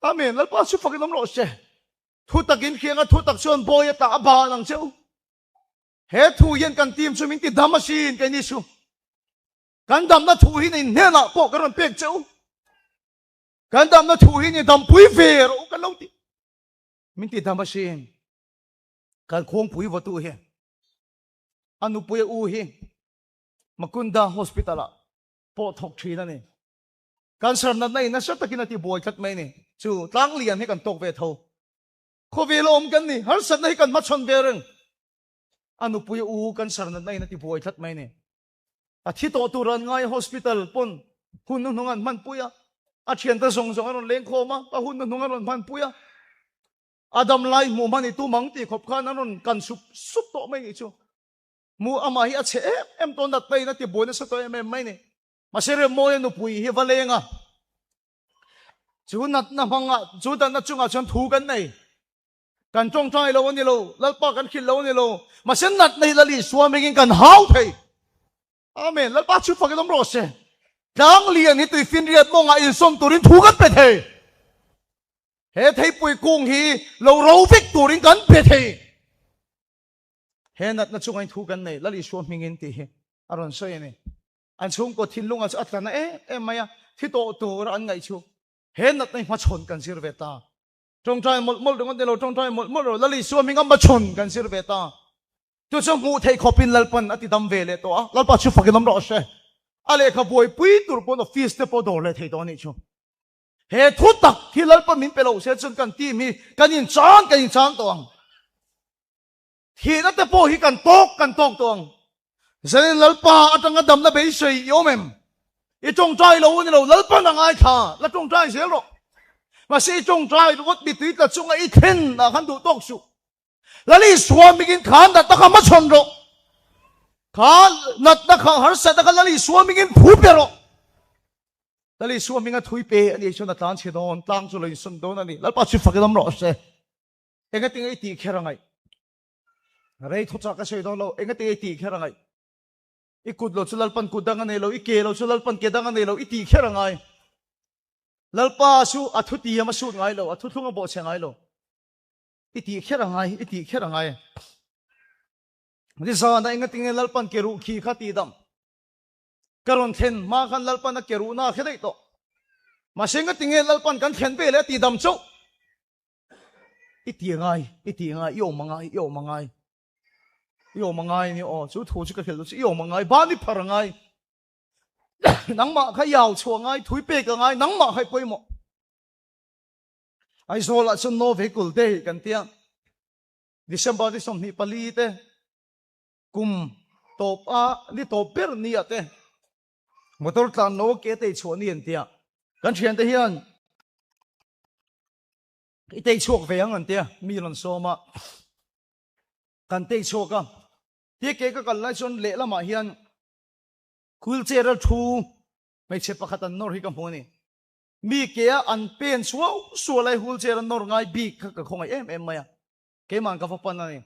Amen. Lalpa chu fakin awm rawh se. Thu takin hriang a, thu tak chuan bawi a tah a ban ang che u. He thu hian kan team chu min ti dam asin keini chu. Kan damna thu hi in hnenah pawh kan rawn pek che u. Kan damna thu hi ni dampui ve rawh u kan lo ti. Min ti dam asin. Kan khuangpui vawtu hi a nupui a u hi Makunda Hospital ah pawh thawk thin a ni. Cancer natna in nasa takin a ti buai tlat mai a ni. Chu tlang lian hi kan tawk ve tho. Khawvel a awm kan ni. Harsatna hi kan hmachhawn ve reng. A nupui a u cancer natna in a ti buai tlat mai a ni. A thi tawh tur an ngai hospital pawn hun hnuhnung an hmanpui a, a thiante zawng zawng an rawn leng khawm a, a hun hnuhnung an rawn hmanpui a, a dam lai hmuh hman i tum ang tih khawp khan an rawn kan sup sup tawh mai nih chu. Hmuh amah hi a chhe em em tawh nat mai in a ti buai nasa tawh em em mai ni. Mahse Remmawia nupui hi va leng a, chu natna hmanga chu natna chungah chuan thu kan nei. Kan tawngtai lo a ni lo, Lalpa kan hrilh lo a ni lo, mahse natna hi Lal Isua hmingin kan hau thei. Amen. Lalpa chu fakin awm rawh se. Tlang lian hi tuifinriat mawngah insawn turin thu kan pe thei. He theipui kung hi lo ro vek turin kan pe thei. He natna chungah in thu kan nei, Lal Isua hmingin tih hi a rawn sawi a ni. An chhungkaw thinlungah chu a tla na em em mai a, thi tawh tura an ngaih chu he natna hi hmachhawn kan zir ve ta. Tawngtai mawlh mawlh ringawt ni lo, tawngtai mawlh mawlh rawh. Lal Isua hming a hmachhawn kan zir ve ta. Chu chu hmuh theih khawpin Lalpan a ti dam ve leh tawh a, Lalpa chu fakin awm rawh se. A lehkha buaipui tur pawn office te pawh dawr leh thei tawh a nih chu. He thu tak hi Lalpan min pe lo se chuan kan team hi kan inchang kan inchang tawh ang. Thihna te pawh hi kan tawk kan tawk tawh ang. Zanin Lalpa atanga damna beisei i awm em? I tawngtai lo a ni lo, Lalpa na ngaithla, la tawngtai zel rawh. Mahse i tawngtai ringawt mitui tla chunga i thlen ah khan duh tawk suh. Lal Isua mingin kha natna kha hmachhawn rawh. Kha natna kha harsatna kha Lal Isua mingin thu pe rawh. Lal Isua minga thui pe a nih chuan a tlan chhe dawn, tlang chu lo insawn dawn a ni. Lalpa chu fakin awm rawh se. Engatinge i tih kher a ngaih? Rei thuchah ka sawi dawn lo, engatinge i tih kher a ngaih? I kut lo chu Lalpan kut dang a nei lo, i ke lo chu Lalpan ke dang a nei lo, i tih kher a ngai. Lalpa chu a thutiam a sut ngai lo, a thuthlung a bawhchhe ngai lo. I tih kher a ngai, i tih kher a ngai. Nizana engatinge Lalpan ke ruh khi kha tih dam? Ka rawn thlen hma khan Lalpan a ke ruhna a hre daih tawh. Mahse engatinge Lalpan kan thlen ve leh a tih dam chauh? I ti ngai, i ti ngai, i awm a ngai, i awm a ngai. I awm a ngai ni aw, chu thu chu ka hrilh chu i awm a ngai, ban i phar a ngai. Nangmah kha i au chhuah ngai, thui pek a ngai, nangmah kha i pawimawh. Aizawl ah chuan No Vehicle Day kan tia. December ni 24 te kum tawp a ni tawp ber ni ah te motor tlan lo ke tei chhuah ni an tia. Kan thian te hian i tei chhuak ve ang an tia mi rawn sawm a. Kan tei chhuak a. Tia ke ka kal lai chuan lehlamah hian wheelchair a thu hmeichhe pakhat an nawr hi ka hmu a ni. Mi ke a an pen suau sual ai wheelchair a nawr ngai bik kha ka khawngaih em em mai a. Keimah ka va pan a ni.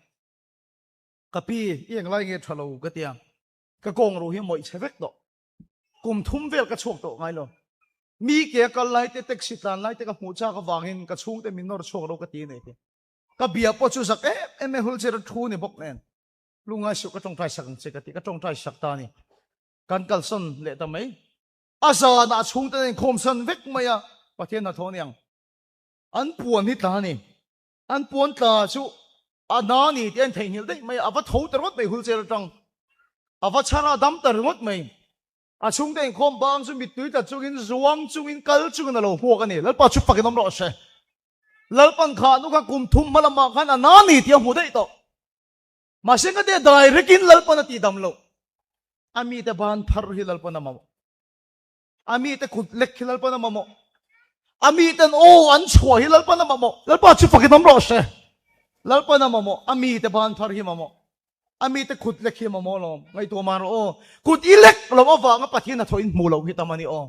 Ka pi i englai nge tha lo ka ti a. Ka kawng ro hi mawih chhe vek tawh. Kum thum vel ka chhuak tawh ngai lo. Mi ke a kal lai te taxi tlan lai te ka hmuh chak avangin ka chhungte min nawr chhuak lo ka ti a ni ti. Ka bia pawh chu zak em em e wheelchair a thu ni bawk nen. Lungngai suh ka tawngtai sak ang che ka ti. Ka tawngtai sak ta a ni. Kan kalsawn leh ta mai. A zanah a chhungte an inkhawmsan vek mai a, Pathian hnathawh a ni ang. An puan hi tla a ni. An puan tla chu a na a ni tih a intheihnghilh daih mai a, a va tho ta ringawt mai wheelchair atang. A va chhar a, a dam ta ringawt mai. A chhungte inkhawm bang chu mittui tla chungin, zuang chungin, kal chungin a lo hmuak a ni. Lalpa chu fakin awm rawh se. Lalpan kha nu kha kum thum hma lamah khan a na a ni tih a hmu daih tawh. Mahse ka te dai rekin Lalpan a tihdam loh. A mite ban phar hi Lalpan a mamawh. A mite kut lek hi Lalpan a mamawh. A miten aw an chhuah hi Lalpan a mamawh. Lalpa chu fakin awm rawh se. Lalpan a mamawh. A mite ban phar hi mamawh. A mite kut lek hi mamawh lawm. Ngaihtuah mah rawh aw. Kut i lek lo avanga Pathian a thawh in hmuh loh hi tam a ni aw.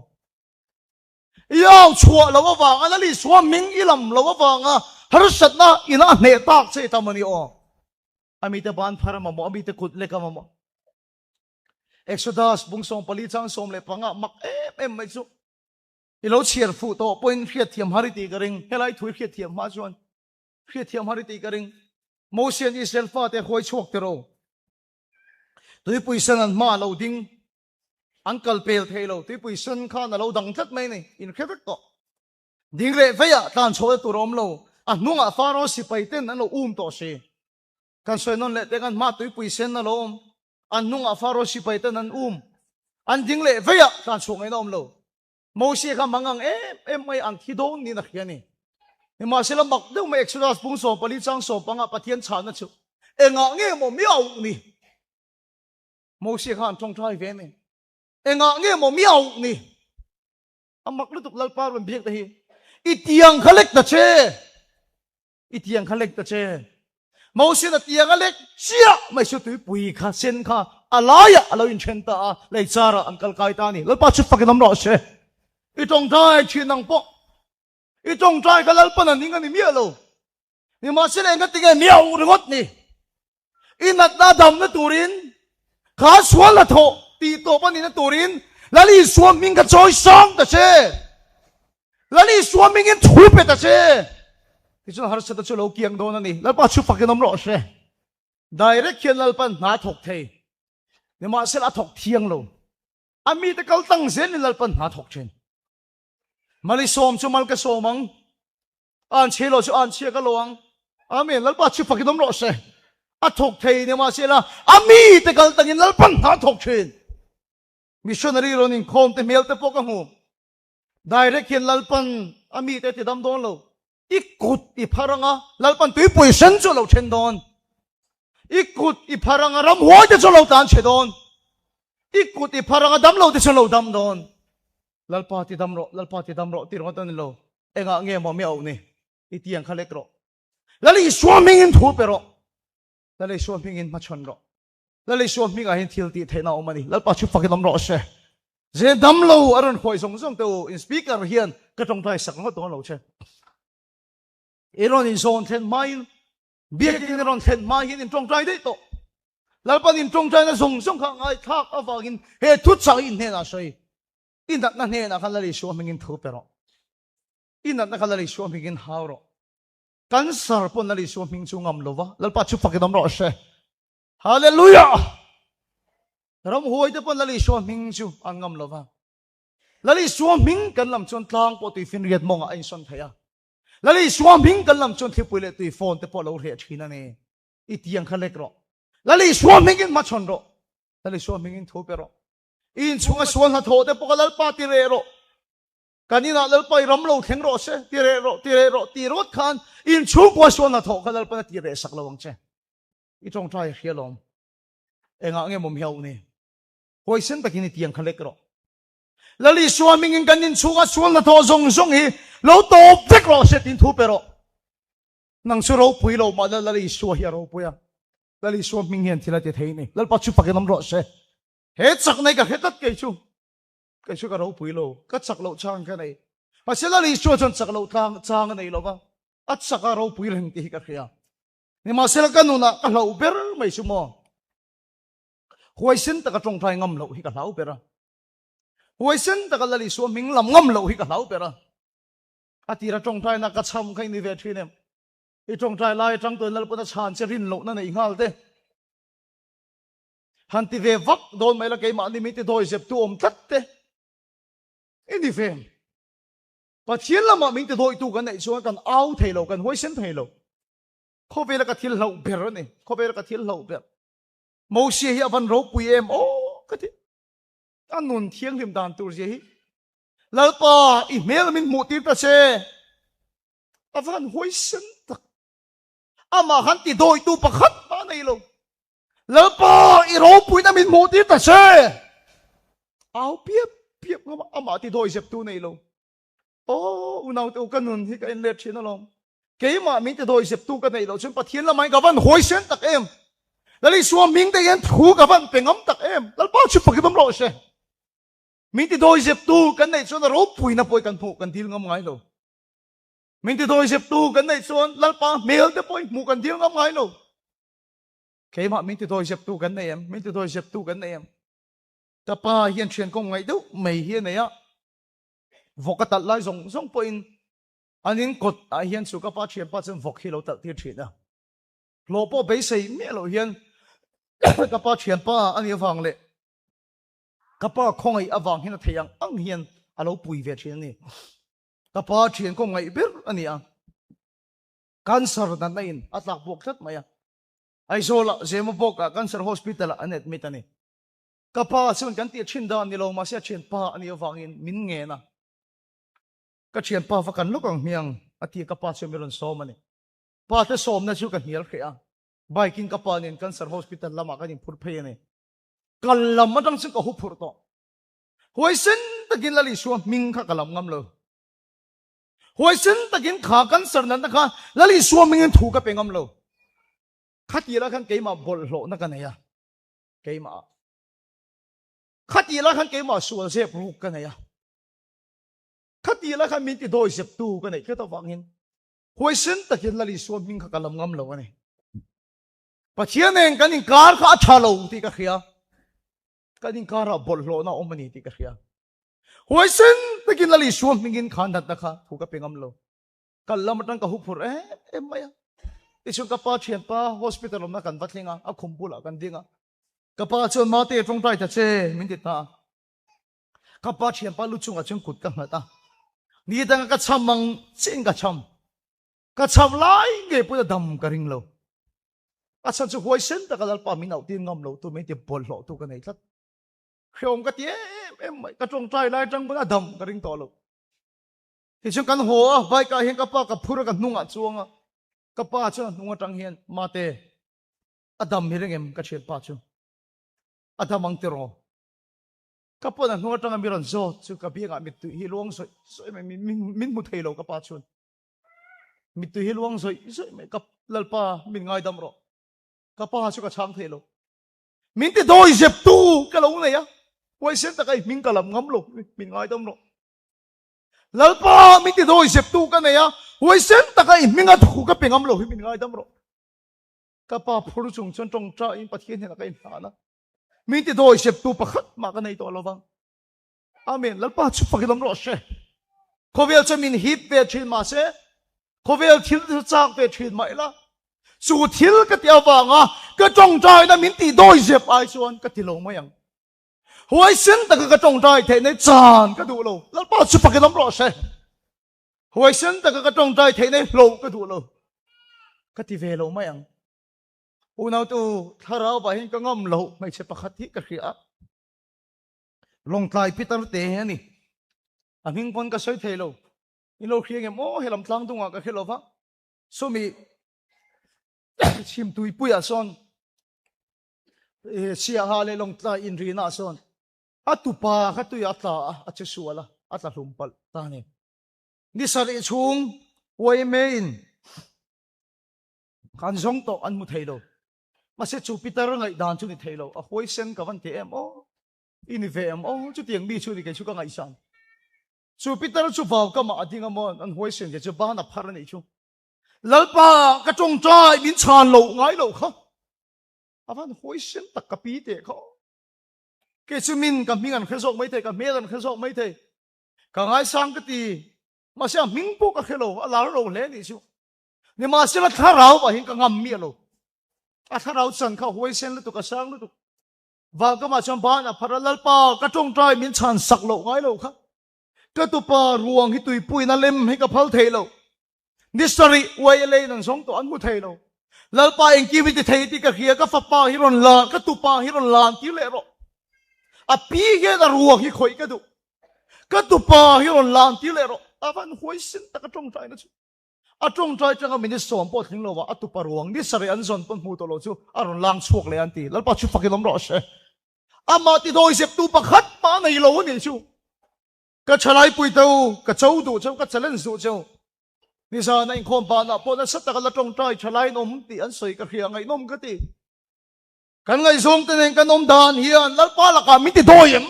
I au chhuah lo avanga Lal Isua hming i lam lo avanga harsatna ina a hneh tak che tam a ni aw. A mite ban phar a mamawh, a mite kut lek a mamawh. Exodus bung 14 chang 15 mak em em mai chu. I lo chhiar fuh tawh pawhin hriatthiam har i tih ka ring. Helai thu i hriatthiam hma chuan hriatthiam har i tih ka ring. Mosian Israel fate huai chhuak tiro. Tuipui sen an hma a lo ding. An kal pel thei lo, tuipui sen khan a lo dang tlat mai a ni, in hre vek tawh. Ding leh veiah tlan chhuahna tur a awm lo, a hnungah Faro sipai ten an lo um tawh si. Kan sawi nawn leh te khan hma tuipui sen a lo awm, an hnungah Faro sipai ten an um. An ding leh veiah tlan chhuah ngaihna a awm lo. Moses kha mang ang em em mai an thi dawn niin a hria a ni. Nimahsela mak deuh mai Exodus pung 14 chang 15 Pathian chhahna chu engah nge maw miau ni? Moses kha an tawngtai ve mai. Engah nge maw miau ni? A mak lutuk Lalpa rawn biak te hi. I tiang kha lek ta che. I tiang kha lek ta che. Moses a tiang a lek chiah mai chu tuipui kha sen kha a laiah a lo inthen ta a, lei charah an kal kai ta a ni. Lalpa chu fakin awm rawh se. I tawngtai thin ang pawh. I tawngtai kha Lalpan a ning a ni miah lo. Nimahsela engati nge miau ringawt ni? I natna damna turin kha sual la thawh tih tawp a nihna turin Lal Isua hming kha chawi sang ta che. Lal Isua hmingin thu pe ta che. Tichuan harsatna chu lo kiang dawn a ni. Lalpa chu fakin awm rawh se. Direct hian Lalpan hna thawk thei. Nimahsela a thawk thiang lo. A mite kal tlang zelin Lalpan hna thawk thin. Mal i sawm chu mal ka sawm ang. An chhe lo chu an chhia ka lo ang. Amen. Lalpa chu fakin awm rawh se. A thawk thei ni mahse la a mi te kal tangin Lalpan hna thawk thin. Missionary rawn inkhawm te hmel te pawh ka hmu. Direct hian Lalpan a mi te ti dam dawn lo. I kut i phar anga Lalpan tuipui sen chu a lo then dawn. I kut i phar anga ramhuai te chu a lo tlan chhe dawn. I kut i phar anga damlo te chu a lo dam dawn. Lalpa ti dam rawh, Lalpa ti dam rawh ti ringawt a ni lo. Engah nge maw mi auh ni? I ti ang kha lek rawh. Lal Isua hmingin thu pe rawh. Lal Isua hmingin hmachhawn rawh. Lal Isua hmingah hian thil tih theihna a awm a ni. Lalpa chu fakin awm rawh se. Ze dam lo a rawn khawi zawng zawng te u, in speaker hian ka tawngtai sak ngawt dawn lo che. I rawn inzawn thlen hmain, biakin i rawn thlen hma hian in tawngtai daih tawh. Lalpan in tawngtaina zawng zawng kha ngaithlak avangin he thuchah hi in hnenah sawi. I natna hnenah khan Lal Isua hmingin thu pe rawh. I natna kha Lal Isua hmingin hau rawh. Cancer pawn Lal Isua hming chu ngam lova, Lalpa chu fakin awm rawh se. Hallelujah! Ramhuai te pawn Lal Isua hming chu an ngam lova. Lal Isua hming kan lam chuan tlang pawh tuifinriat mawngah a insawn thei a. Lal Isua hming kan lam chuan thlipui leh tui fawn te pawh lo hreh thin a ni. I tiang kha lek rawh. Lal Isua hmingin hmachhawn rawh. Lal Isua hmingin thu pe rawh. I inchhunga sual hnathawh te pawh kha Lalpa ti reh rawh. Kan inah Lalpa i ram lo thleng rawh se, ti reh rawh, ti reh rawh ti rawt khan inchhungkua sual hnathawh kha Lalpan a ti reh sak lo ang che. I tawngtai a hria lawm. Engah nge mawm hiau ni? Huaisen takin i tiang kha lek rawh. Lal Isua hmingin kan inchhunga sual hnathawh zawng zawng hi lo tawp vek rawh se tiin thu pe rawh. Nang chu ropui lo mah la Lal Isua hi a ropui a. Lal Isua hming hian thil a ti thei ni. Lalpa chu fakin awm rawh se. He chakna hi ka hre tlat kei chu. Kei chu ka ropui lo. Ka chak loh chang ka nei. Mahse Lal Isua chuan chak loh tlang chang a nei lo va. A chak a ropui reng tih hi ka hria. Nimahsela ka nunah ka hlauh ber mai chu maw. Huaisen taka tawngtai ngam loh hi ka hlau ber a. Huaisen taka Lal Isua hming lam ngam loh hi ka hlau ber a. A tira tawngtaina ka cham kha i ni ve thin em? I tawngtai lai atang tuin Lalpawn a chhan che rin lohna nei nghal te. Han ti ve vak dawn mai la keimahni min ti dawi zep tu awm tlat te. I ni ve em? Pathian lamah min ti dawitu kan neih chuan kan au thei lo, kan huaisen thei lo. Khawvela ka thil hlauh ber a ni. Khawvela ka thil hlauh ber. Mosia hi a van ropui em aw ka ti. A nun thianghlim dan tur zia hi. Lalpa i hmel min hmuh tir ta che. A van huaisen tak. Amah khan ti dawitu pakhat mah nei lo. Lalpa i ropuina min hmuh tir ta che. Au piap piap ngam amah ti dawi zep tu nei lo. Aw unaute u ka nun hi ka en let thin alawm. Keimah min ti dawi zep tu ka neih loh chuan Pathian lamah hian ka van huaisen tak em. Lal Isua hming te hian thu ka van pe ngam tak em. Lalpa chu fakin awm rawh se. Min ti dawi zep tu kan neih chuan a ropuina pawh kan hmuh kan dil ngam ngai lo. Min ti dawi zep tu kan neih chuan Lalpa hmel te pawh hmuh kan dil ngam ngai lo. Keimah min ti dawi zep tu kan nei em? Min ti dawi zep tu kan nei em? Ka pa hian thian kawng ngaih deuh mai hi a nei a. Vawk a talh lai zawng zawng pawhin an in kawt ah hian chu ka pa thianpa chuan vawk hi lo talh tir thin a. Hlawh pawh beisei miah loh hian ka pa thianpa a nih avang leh ka pa khawngaih avang hian a thei ang ang hian a lo pui ve thin a ni. Ka pa thian kawng ngaih ber a ni a. Cancer natna in a tlak buak tlat mai a. Aizawl ah Zemabawk ah Cancer Hospital ah an admit a ni. Ka pa chuan kan tih thin dan ni lo mahse a thianpa a nih avangin min ngen a. Ka thianpa va kan lawk ang hmiang a ti a ka pa chuan min rawn sawm a ni. Pa te sawmna chu ka hnial hreh a. Bike in ka pa nen Cancer Hospital lamah kan inphur phei a ni. Kal lam atang chuan ka hu phurh tawh. Huaisen takin Lal Isua hming kha ka lam ngam lo. Huaisen takin kha cancer natna kha Lal Isua hmingin thu ka pe ngam lo. Khatih lah khan keimah bawlhhlawhna ka nei a. Keimah ah. Khatih lah khan keimah sual zep ruk ka nei a. Khatih lah khan min ti dawi zep tu ka neih tlat avangin huaisen takin Lal Isua hming kha ka lam ngam lo a ni. Pathian nen kan inkar kha a tha lo tih ka hria. Kan inkarah bawlhhlawhna a awm a ni tih ka hria. Huaisen takin Lal Isua hmingin kha natna kha thu ka pe ngam lo. Kal lam atang ka hu phur em em mai a. Tichuan ka pa thianpa hospital awmna kan va thleng a, a khum bulah kan ding a. Ka pa chuan Mate tawngtai ta che min ti ta a. Ka pa thianpa lu chungah chuan kut ka nghat a. Ni danga ka cham ang chiin ka cham. Ka cham lai ngei pawhin a dam ka ring lo. A chhan chu huaisen taka Lalpa min auh tir ngam lo tu min ti bawlhhlawh tu ka nei tlat. Hreawm ka ti em em mai. Ka tawngtai lai atang pawn a dam ka ring tawh lo. Tichuan kan haw a, bike ah hian ka pa ka phur a ka hnungah chuang a, ka pa chuan a hnung atang hian Mate, a dam hi reng em ka thianpa chu? A dam ang tiraw? Ka pawn a hnung atanga mi rawn zawt chu ka biangah mittui hi luang zawih zawih mai, min hmu thei lo ka pa chuan. Mittui hi luang zawih zawih mai, ka Lalpa min ngaidam rawh. Ka pa chu ka chhang thei lo. Min ti dawi zep tu ka lo nei a, huaisen taka i hming ka lam ngam lo, min ngaidam rawh. Lalpa min ti dawi zep tu ka nei a, huaisen taka i hminga thu ka pe ngam lo hi min ngaidam rawh. Ka pa phur chung chuan tawngtain Pathian hnenah ka inhlan a, min ti dawi zep tu pakhat mah ka nei tawh lo vang. Amen. Lalpa chu fakin awm rawh se. Khawvel chuan min hip ve thin mah se, khawvel thil chu chak ve thin mah ila, chu thil ka ti avanga ka tawngtaina min tih dawi zep ai chuan ka ti lo mai ang. Huaisen taka ka tawngtai theih nei chan ka duh lo. Lalpa chu fakin awm rawh se. Huaisen taka ka tawngtai theihna hi hloh ka duh lo. Ka ti ve lo mai ang. Unautu thlarau vah hian ka ngam lo hmeichhe pakhat hi ka hria a. Lawngtlai Peter te a ni. A hming pawn ka sawi thei lo. In lo hria ngem aw helam tlang dungah ka hre lo va. Sawmi chhim tuipuiah sawn Siaha leh Lawngtlai inrina ah sawn a tupa kha tuiah a tla a, a che sual a, a tla hlum palh ta a ni. Ni sarih chhung YMA in an zawng tawh an hmu thei lo. Mahse chu Peter ngaihdan chu ni thei lo, a huaisen ka van ti em aw, i ni ve em aw, chutiang mi chu ni kei chu ka ngaihsan. Chu Peter chu vau kamah a ding a maw, an huaisen zia chu ban a phar a nih chu. Lalpa ka tawngtai min chhan loh ngai loh kha. A van huaisen tak ka pi teh kha. Kei chu min ka hming an hre zawk mai thei, ka hmel an hre zawk mai thei. Ka ngaisang ka ti, mahse a hming pawh ka hre lo, a lar lo hle nih chu. Nimahsela thlarau ah hian ka ngam miah lo. A thlarau chan kha huaisen lutuk, a sang lutuk. Valkamah chuan ban a phar a, Lalpa, ka tawngtai min chhan sak loh ngai lo kha. Ka tupa ruang hi tuipuiin a lem hi ka phal thei lo. Ni sarih YLA in an zawng tawh an hmu thei lo. Lalpa engkim hi ti thei tih ka hria, ka fapa hi rawn lan, ka tupa hi rawn lan tir leh rawh. A pi hian a ruang hi khawih ka duh. Ka tupa hi rawn lan tir leh rawh. A van huaisen tak a tawngtaina chu. A tawngtai tanga minute sawm pawh tling lo ah a tupa ruang ni sarih an zawn pawn hmu tawh lo chu a rawn lang chhuak leh an ti. Lalpa chu fakin awm rawh se. Amah ti dawi zeptu pakhat mah a nei lo a nih chu. Ka thalai pui te u, ka cho duh cheu, ka challenge duh cheu. Nizan a inkhawm banah pawh nasa taka la tawngtai thalai in awm tih an sawi ka hria ngaihnawm ka ti. Kan ngaihzawng te nen kan awm dan hian Lalpa lakah min ti dawi em?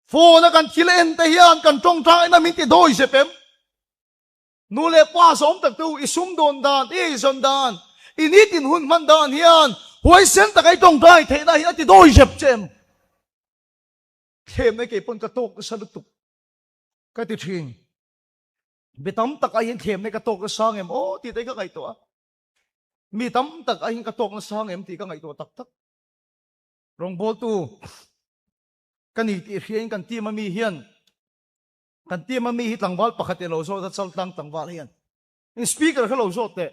Phone a kan thil en te hian kan tawngtaina min ti dawi zep em? Nu leh pa zawm tak te u, i sumdawn dan, i eizawn dan, i nitin hun hman dan hian huaisen taka i tawngtai theihna hi a ti dawi zep che em? Thlemna kei pawn ka tawk nasa lutuk ka ti thin. Mi tam tak aiin thlemna ka tawk nasa ngem aw tih te ka ngaihtuah a. Mi tam tak aiin ka tawk nasa ngem tih ka ngaihtuah tak tak. Rawngbawltu ka ni tih hriain kan team ami hian kan team ami hi tlangval pakhat i lo zawt a chaltlang tlangval hian in speaker kha lo zawt teh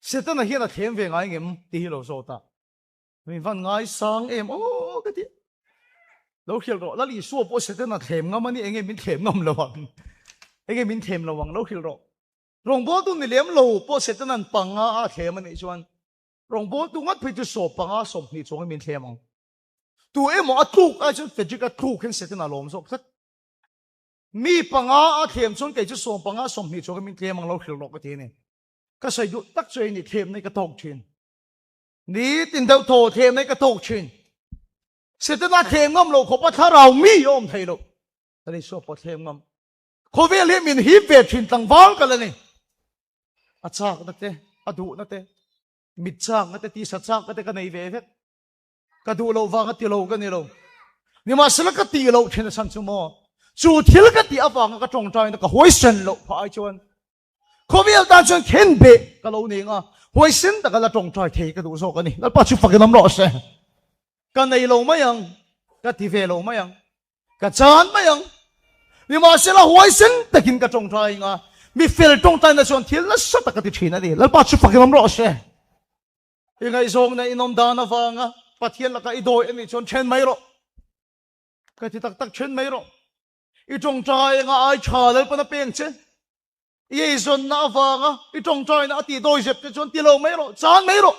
Setana hian a thlem ve ngai ngem tih hi lo zawt a min van ngai sang em aw ka ti lo hrilh rawh Lal Isua pawh Setana thlem ngam ani enge min thlem ngam lo ang enge min thlem lo ang lo hrilh rawh rawngbawltu ni lem lo pawh Setanan panga a thlem anih chuan rawngbawltu ngat phei chu sawm panga 20 chuangin min thlem ang Tu emaw a tluk ai chuan Frederick a tluk hian Satan a lawm zawk tlat. Mi panga a thlem chuan kei chu sawm panga 20 chuan min tlem ang lo hrilh rawh ka ti a ni. Ka sawi duh tak chu ei ni thlem nei ka tawk thin. Ni tin deuh thaw thlem nei ka tawk thin. Satan a thlem ngam lo khawp a thlarau mi a awm thei lo. Ka Isua pawh thlem ngam. Khawvel hi min hip ve thin tlangval ka la ni. A chakna te, a duhna te, mit chakna te, tisa chakna te ka nei ve vek. Ka duh loh vanga ti lo ka ni lo. Nimahsela ka tih loh thin a chhan chu maw? Chu thil ka tih avanga ka tawngtaina ka huaisen loh phah ai chuan khawvel tan chuan khen beh ka lo ning a, huaisen taka la tawngtai thei ka duh zawk a ni. Lalpa chu fakin awm rawh se. Ka nei lo mai ang, ka ti ve lo mai ang, ka chan mai ang. Nimahsela huaisen takin ka tawngtai ing a, mi fel tawngtaina chuan thil nasa tak ka ti thin a ni. Lalpa chu fakin awm rawh se. I ngaihzawngna in awm dan avanga Pathian lakah i dawi a nih chuan then mai rawh. Ka ti tak tak then mai rawh. I tawngtai anga ai tha Lalpan a peng che. I eizawnna avanga i tawngtaina a tih dawi zep te chuan ti lo mai rawh, chan mai rawh.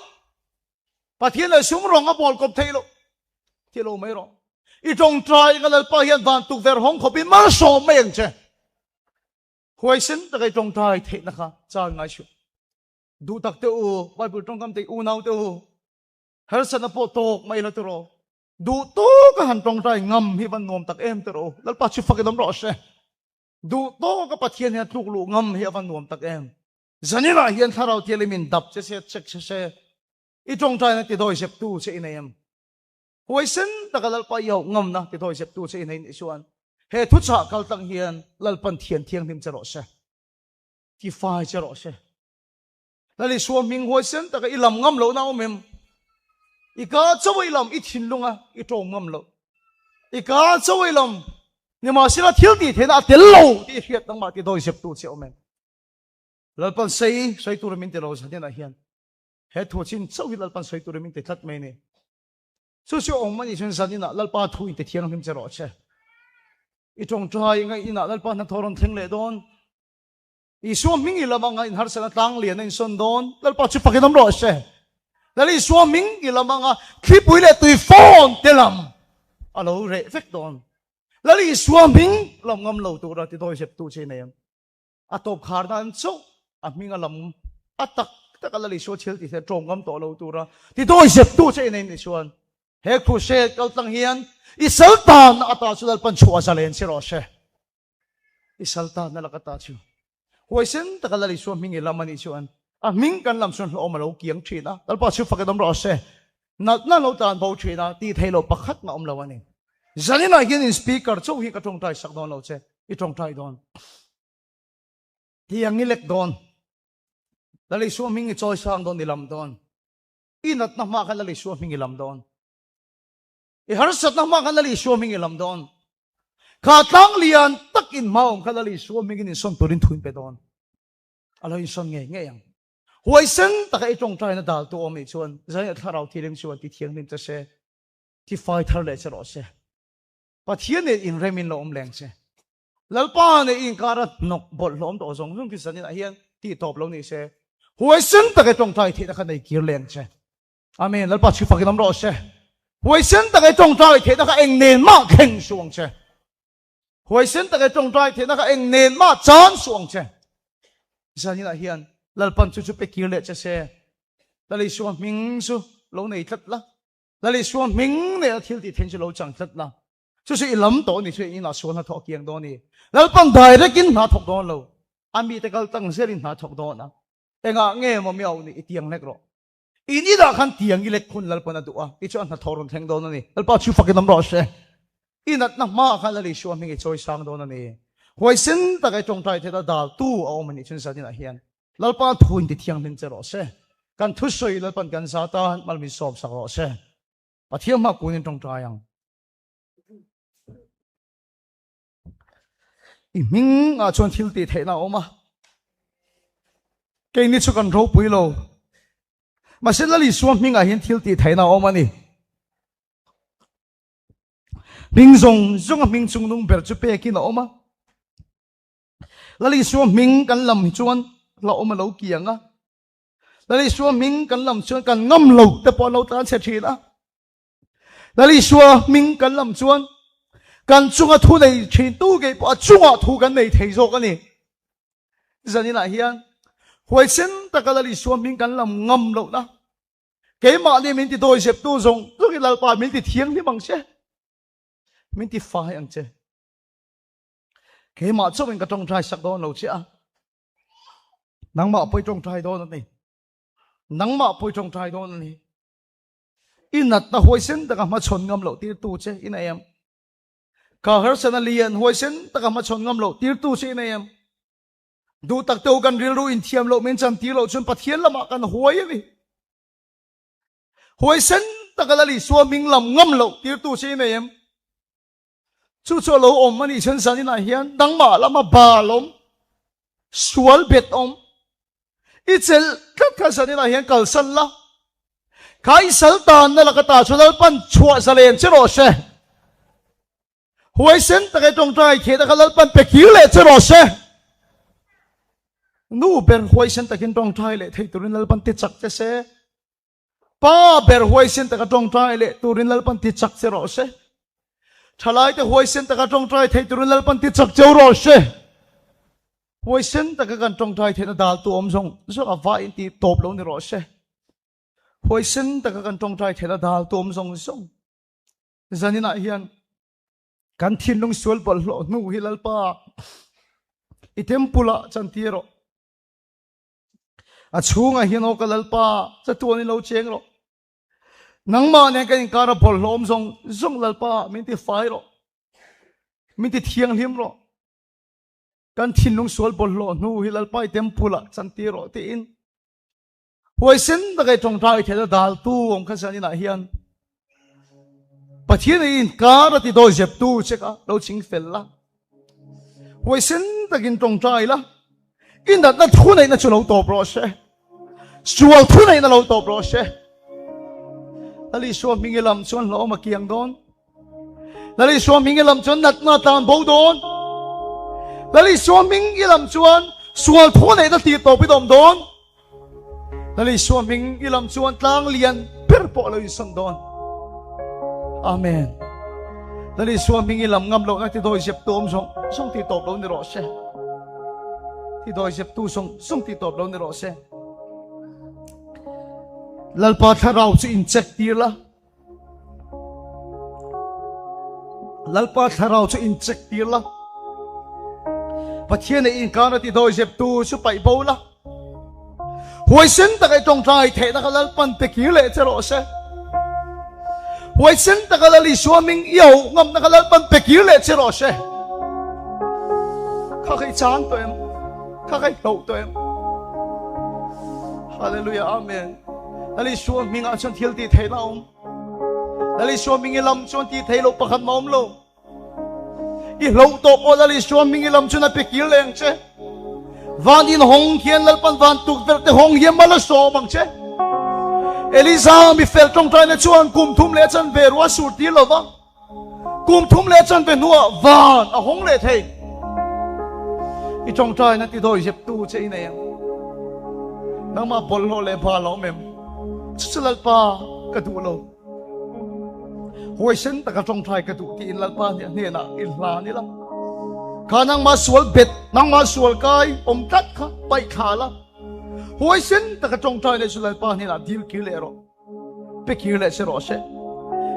Pathian leh sum rawng a bawl kawp theih loh. Ti lo mai rawh. I tawngtai anga Lalpa hian van tukverh hawng khawpin malsawm mai ang che. Huaisen taka i tawngtai theihna kha chan ngai suh. Duh tak te u, Bible tawngkam te unau te u, harsatna pawh tawk mai la tiraw. Duh tawka han tawngtai ngam hi van nuam tak em tiraw. Lalpa chu fakin awm rawh se. Duh tawka Pathian hian tluk luh ngam hi a van nuam tak em. Zaninah hian thlarau thianghlim in dap che se, check che se, i tawngtaina ti dawi zep tu che i nei em? Huaisen taka Lalpa i hauh ngamna ti dawi zep tu che i nei nih chuan he thuchah kal tlang hian Lalpan thian thianghlim che rawh se. Ti fai che rawh se. Lal Isua hming huaisen taka i lam ngam lohna awm em? I ka chaw i lam i thinlunga i tawng ngam loh. I ka chaw i lam. Nimahsela thil tih theihna a tel lo tih hriat nangmah ti dawi zeptu che awm em? Lalpan sei sawi tur min ti lo zanin ah hian he thu chin chauh hi Lalpan sawi tur min ti tlat mai ni. Chu chu awm a nih chuan zanin ah Lalpa thu in ti thianghlim che rawh che. I tawngtai ngaih inah Lalpa hnathawh rawn thleng leh dawn. Isua hming i lam anga inharsatna tlang lian a insawn dawn. Lalpa chu fakin awm rawh se. Lal Isua hming i lam anga thlipui leh tui fawn te lam a lo reh vek dawn. Lal Isua hming lam ngam lo tura ti dawi zep tu che nei ang. A tawp khar nan chauh a hming a lam a tak tak a Lal Isua thil ti se tawng ngam tawh lo tura ti dawi zep tu che nei ni chuan he crusade kal tlang hian i sal tan ata chu Lalpan chhuah zalen che rawh se. I sal tanna laka ta chu huaisen taka Lal Isua hming i lam a nih chuan a hming kan lam chuan hlawhawm a lo kiang thin a, Lalpa chu fak i dawm rawh se. Natna lo tan bo thin a, tih theih loh pakhat mah awm lo a ni. Zaninah hian in speaker chauh hi ka tawngtai sak dawn lo che, i tawngtai dawn. Tiang i lek dawn. Lal Isua hming i chawi sang dawn i lam dawn. I natna hma khan Lal Isua hming i lam dawn. I harsatna hma khan Lal Isua hming i lam dawn. Kha tlang lian tak in hma awm kha Lal Isua hmingin insawn turin thu in pe dawn. A lo insawn ngei ngei ang. Huaisen taka i tawngtaina dal tu awm nih chuan Zaina thlarau thilim chuan ti thianghlim che se, ti fai thar leh che rawh se. Pathian nen inrem in lo awm leng che. Lalpa nen inkar a hnawk bawlhhlawh awm tawh zawng zawng khi zanin ah hian tih tawp lo ni se. Huaisen taka i tawngtai theihna kha nei kir leng che. Amen. Lalpa chu fakin awm rawh se. Huaisen taka i tawngtai theihna kha eng nen mah thleng suh ang che. Huaisen taka i tawngtai theihna kha eng nen mah chan suh ang che. Zaninah hian Lalpan chu chu pe kir leh che se. Lal Isua hming chu lo nei tlat la. Lal Isua hming nena thil tih thein chu lo chang tlat la. Chu chu i lam tawh ni chu inah sual hna thawh kiang dawn ni. Lalpan direct in hna thawk dawn lo. A mite kal tang zelin hna thawk dawn a. Engah nge maw mi auh ni i tiang hlek rawh. In inah khan tiang i lek hun Lalpan a duh a, ti chu a hnathawh rawn thleng dawn a ni. Lalpa chu fakin awm rawh se. I natna hmaah khan Lal Isua hming i chawi sang dawn a ni. Huaisen taka i tawngtai theih a daltu a awm a nih chun zaninah hian Lalpa thu in ti thianghlim che rawh se. Kan thusawi Lalpan kan za tan mal min sawm sak rawh se. Pathian hma kunin tawngtai ang. I hming ah chuan thil tih theihna a awm a. Keini chu kan ropui lo. Mahse Lal Isua hming ah hian thil tih theihna a awm a ni. Hming zawng zawng a hming chungnung ber chu pekin a awm a. Lal Isua hming kan lam hi chuan hlauhawm a lo kiang a. Lal Isua hming kan lam chuan kan ngam lo te pawh an lo tlan chhe thin a. Lal Isua hming kan lam chuan kan chunga thu nei thin tu ngei pawh a chungah thu kan nei thei zawk a ni. Zaninah hian huaisen taka Lal Isua hming kan lam ngam lohna keimahni min ti dawi zep tu zawng zawngin Lalpa min ti thianghlim ang che, min ti fai ang che. Keimah chauhin ka tawngtai sak dawn lo che a, nangmah pawh i tawngtai dawn a ni. Nangmah pawh i tawngtai dawn a ni. I natna huaisen taka hmachhawn ngam loh tirtu che i nei em? Ka harsatna lian huaisen taka hmachhawn ngam loh tirtu che i nei em? Duh tak teu kan rilru inthiam loh min chan tir loh chuan Pathian lamah kan huai a ni. Huaisen taka Lal Isua hming lam ngam loh tirtu che i nei em? Chu chu a lo awm a nih chuan zaninah hian nangmah lama bal awm, sual bet awm, i chelh tlat kha zaninah hian kalsan la. Kha i sal tanna laka ta chu Lalpan chhuah zalen che rawh se. Huaisen taka i tawngtai theihna kha Lalpan pe kir leh che rawh se. Nu ber huaisen takin tawngtai leh thei turin Lalpan ti chak che se. Pa ber huaisen taka tawngtai leh turin Lalpan ti chak che rawh se. Thalaite huaisen taka tawngtai thei turin Lalpan ti chak cheu rawh se. Huaisen taka kan tawngtai theihna daltu awm zawng zawng a vai in ti tawp lo ni rawh se. Huaisen taka kan tawngtai theihna daltu awm zawng zawng. Zaninah hian kan thinlung sual bawlhhlawh hnu hi Lalpa i temple ah chantir rawh. A chhungah hian aw ka Lalpa chatuan in lo cheng rawh. Nangmah nen kan inkar a bawlhhlawm zawng zawng Lalpa min ti fai rawh. Min ti thianghlim rawh. Kan thinlung sual bawlhhlawh hnu hi Lalpa i temple ah chantir rawh tiin huaisen taka i tawngtai theihna daltu awm kha zaninah hian. Pathian ei inkar a ti dawi zep tu che kha lo ching fel la. Huaisen takin tawngtai la. I natna thu neihna chu lo tawp rawh se. Sual thu neihna lo tawp rawh se. Lal Isua hming i lam chuan hlawm a kiang dawn. Lal Isua hming i lam chuan natna a tlan bo dawn. Lal Isua hming i lam chuan sual thu neihna tih tawp i dawm dawn. Lal Isua hming i lam chuan tlang lian ber pawh lo insawn dawn. Amen. Lal Isua hming i lam ngam lohna ti dawi zep tu awm zawng zawng ti tawp lo ni rawh se. Ti dawi zep tu zawng zawng ti tawp lo ni rawh se. Lalpa thlarau chu in check tir la. Lalpa thlarau chu in check tir la. Pathian e inkar a ti dawi zep tu chu paih bo la. Huaisen tak e tawngtai theihna kha Lalpan pe kir leh che rawh se. Huaisen taka Lal Isua ming i ho ngamna kha Lalpan pe kir leh che rawh se. Kha kai chang tawh em? Kha kai hloh tawh em? Hallelujah, Amen. Lal Isua hmingah chuan thil tih theih la awm. Lal Isua hming i lam chuan tih theih loh pakhat mah awm lo. I hloh tawh pawh Lal Isua hming i lam chuan a pe kir leh ang che. Van in hawng hian Lalpan van tukverh te hawng hian mal a sawm ang che. Elisa mi fel tawngtaina chuan kum thum leh chanve ruah sur tir lo va. Kum thum leh chanve hnuah van a hawng leh thei. I tawngtaina ti dawi zep tu che i nei ang. Nangmah bawlhhlawh leh bal a awm em? Chu chu Lalpa ka duh lo. Huaisen taka tawngtai ka duh tiin Lalpa hnenah i hlan ila. Kha nangmah sual bet, nangmah sual kai awm tlat kha paih thla la. Huaisen taka tawngtai leh chu Lalpa hnenah dil kir leh rawh. Pe kir leh se rawh se.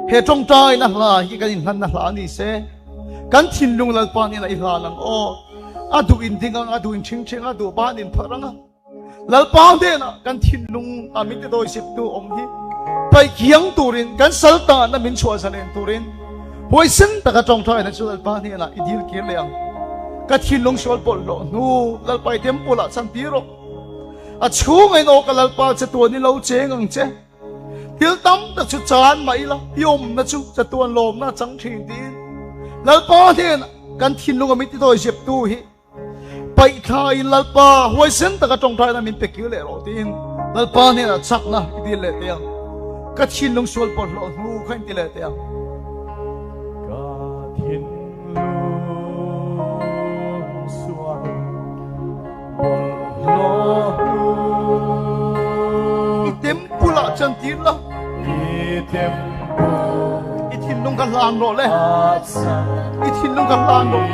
He tawngtaina hla hi kan inhlanna hla a ni se. Kan thinlung Lalpa hnenah i hlan ang aw. A duh in ding ang, a duh in ṭhing ṭhing, a duh ban in pharh ang a. Lalpa hnenah kan thinlung a min tidawiziptu awm hi paih kiang turin, kan sal tanna min chhuah zalen turin huaisen taka tawngtaina chu Lalpa hnenah i dil kir leh ang. Ka thinlung sual pawlhlawh hnu Lalpa i temple ah chantir rawh. A chhungin aw ka Lalpa chatuan i lo cheng ang che. Thil tam tak chu chan mah ila i awmna chu chatuan lawmna a chang thin tiin Lalpa hnenah kan thinlung a min tidawi zeptu hi paihthlaiin Lalpa huaisen taka tawngtaina min pe kir leh rawh tiin Lalpa hnenah chakna i dil leh teh ang. Ka thinlung sual pawlhlawh hnu kha in ti leh teh ang. Ka thinlung sual I temple ah chuan tir la. I thinlung ka hlan rawh le. I thinlung ka hlan rawh.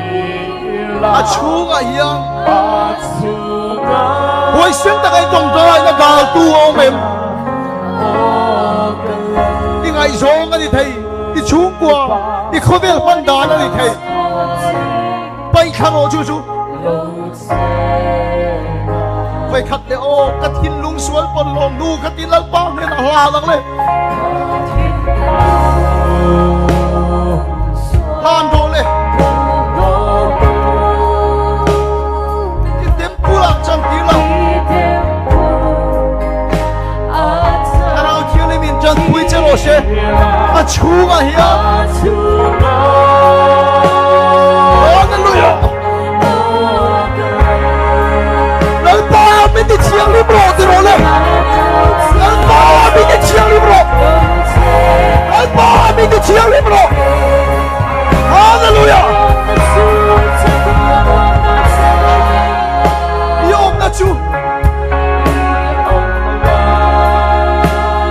A chhungah hian huaisen taka i tawngtai na daltu a awm em? I ngaihzawng a ni thei, i chhungkua, i khawvel hman dan a ni thei. Paihthla rawh chu chu. Vaikhat le aw ka thinlung sual pawn lawm nu ka ti Lalpa hnen a hla lang le. Hlan rawh le. I temple ah chan ti lo. Thlarau Thianghlim in chan pui che rawh se. A chhungah hian. Hallelujah. Lalpa min ti thianghlim rawh ti rawh le. Lalpa min ti thianghlim rawh. Lalpa min ti thianghlim rawh. Hallelujah. I awmna chu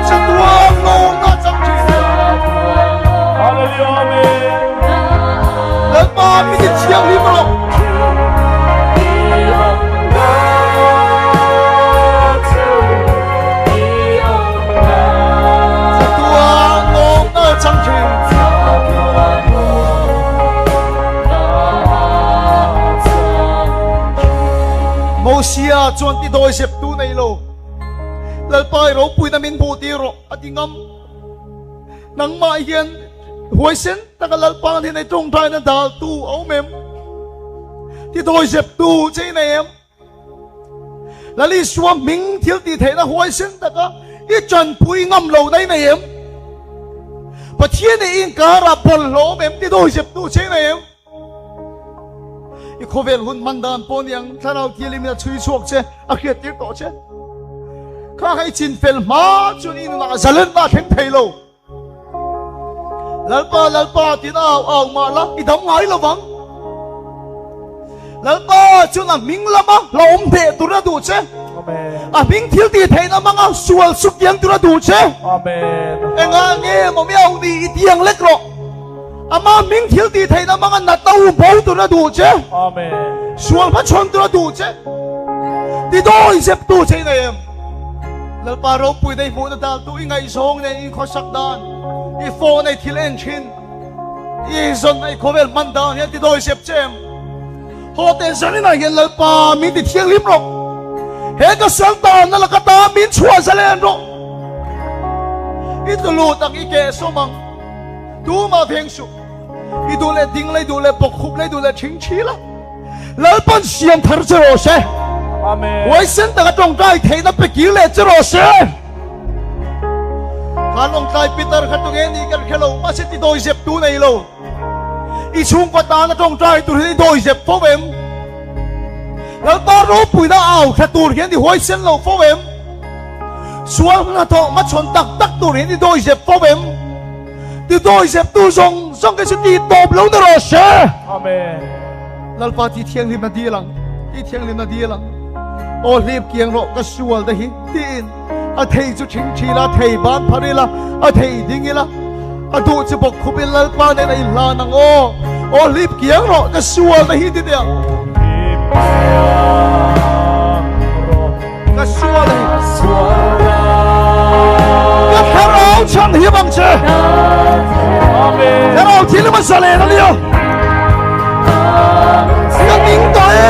chatuan lawmna chang thin. Hallelujah. Amen. Lalpa min ti thianghlim rawh. Chatuan lawmna chang thin. Mosia chuan ti dawi zep tu nei lo. Lalpa i ropuina min hmuh tir rawh a ti ngam. Nangmah hian huaisen taka Lalpa hnenah i tawngtaina daltu a awm em? Ti dawi zeptu che i nei em? Lal Isua hming thil tih theihna huaisen taka i chanpui ngam lo na i nei em? Pathian i inkar ah bawlhhlawh awm em ti dawizep tu che nei em? I khawvel hun hman dan pawh niang thlarau thianghlim in a chhui chhuak che, a hriat tir tawh che. Kha kha i chin fel hma chuan i nunah zalenna a thleng thei lo. Lalpa, Lalpa tiin a au au mah la, i dam ngai lo vang. Lalpa chuan a hming lama hlauhawm hneh tur a duh che. A hming thil tih theihna hmanga sual suk kiang tur a duh che. Engah nge maw mi au ni i tiang lek rawh. Ama hming thil tih theihna hmanga natna u bo tur a duh che. Sual hmachhawn tur a duh che. Ti dawi zep tu che i nei em? Lalpa ropui dei hmuhna dal tu i ngaihzawng nen in khawsak dan, i phone ei thil en thin, i zawn ei khawvel hman dan hian ti dawi zep che em? Haw teh zaninah hian Lalpa min ti thianghlim rawh. He ka sal tanna laka ta min chhuah zalen rawh. I tlu lut ang i keh sawm ang. Tumah veng suh. I duh leh ding la, i duh leh bawk khup la, i duh leh thing thi la. Lalpan siam thar che rawh se. Amen. Huaisen taka tawngtai theihna pe kir leh che rawh se. Kha lawngtlai Peter kha tunge nih kan hre lo, mahse ti dawi zep tu nei lo. I chhungkaw tana tawngtai tur hian i dawi zep fo em? Lalpa ropuina au thla tur hian i huaisen lo fo em? Sual hnathawh hmachhawn tak tak tur hian i dawi zep fo em? Ti dawi zep tu zawng zawng te chu ti tawp lo ni rawh se. Amen. Lalpa ti thianghlim na dil ang, ti thianghlim na dil ang. Aw hlip kiang rawh ka sual te hi tiin a thei chu thing thi la, thei ban phar ila, a thei ding ila, a duh chu bawk khup in Lalpa nen a inhlan ang aw. Aw hlip kiang rawh ka sual te hi ti teh ang. Ka sual hi ka thlarau chhan hi bang che thlarau thil ma zalen a nia ka ning tawh e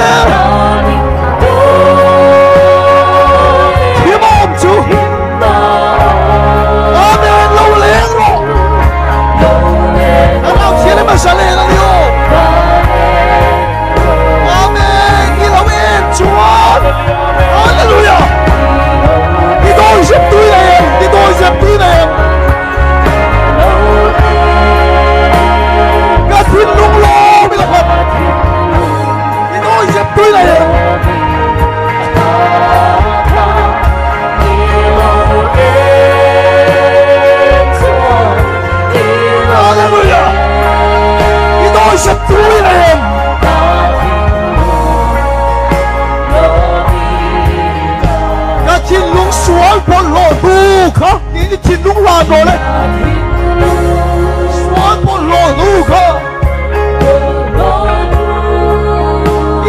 himawm chu Amen lo leng rawh thlarau thil ma zalen a nia Amen i lo en chuan Hallelujah I dawi zep tui nei em I dawi zep tui nei em Ka thinlung lawm i la khat I dawi zep tui nei em Hallelujah I dawi zep tui nei em Ka thinlung sual bawlhhlawh hnu kha tiin i thinlung ran rawh le. Sual bawlhhlawh hnu kha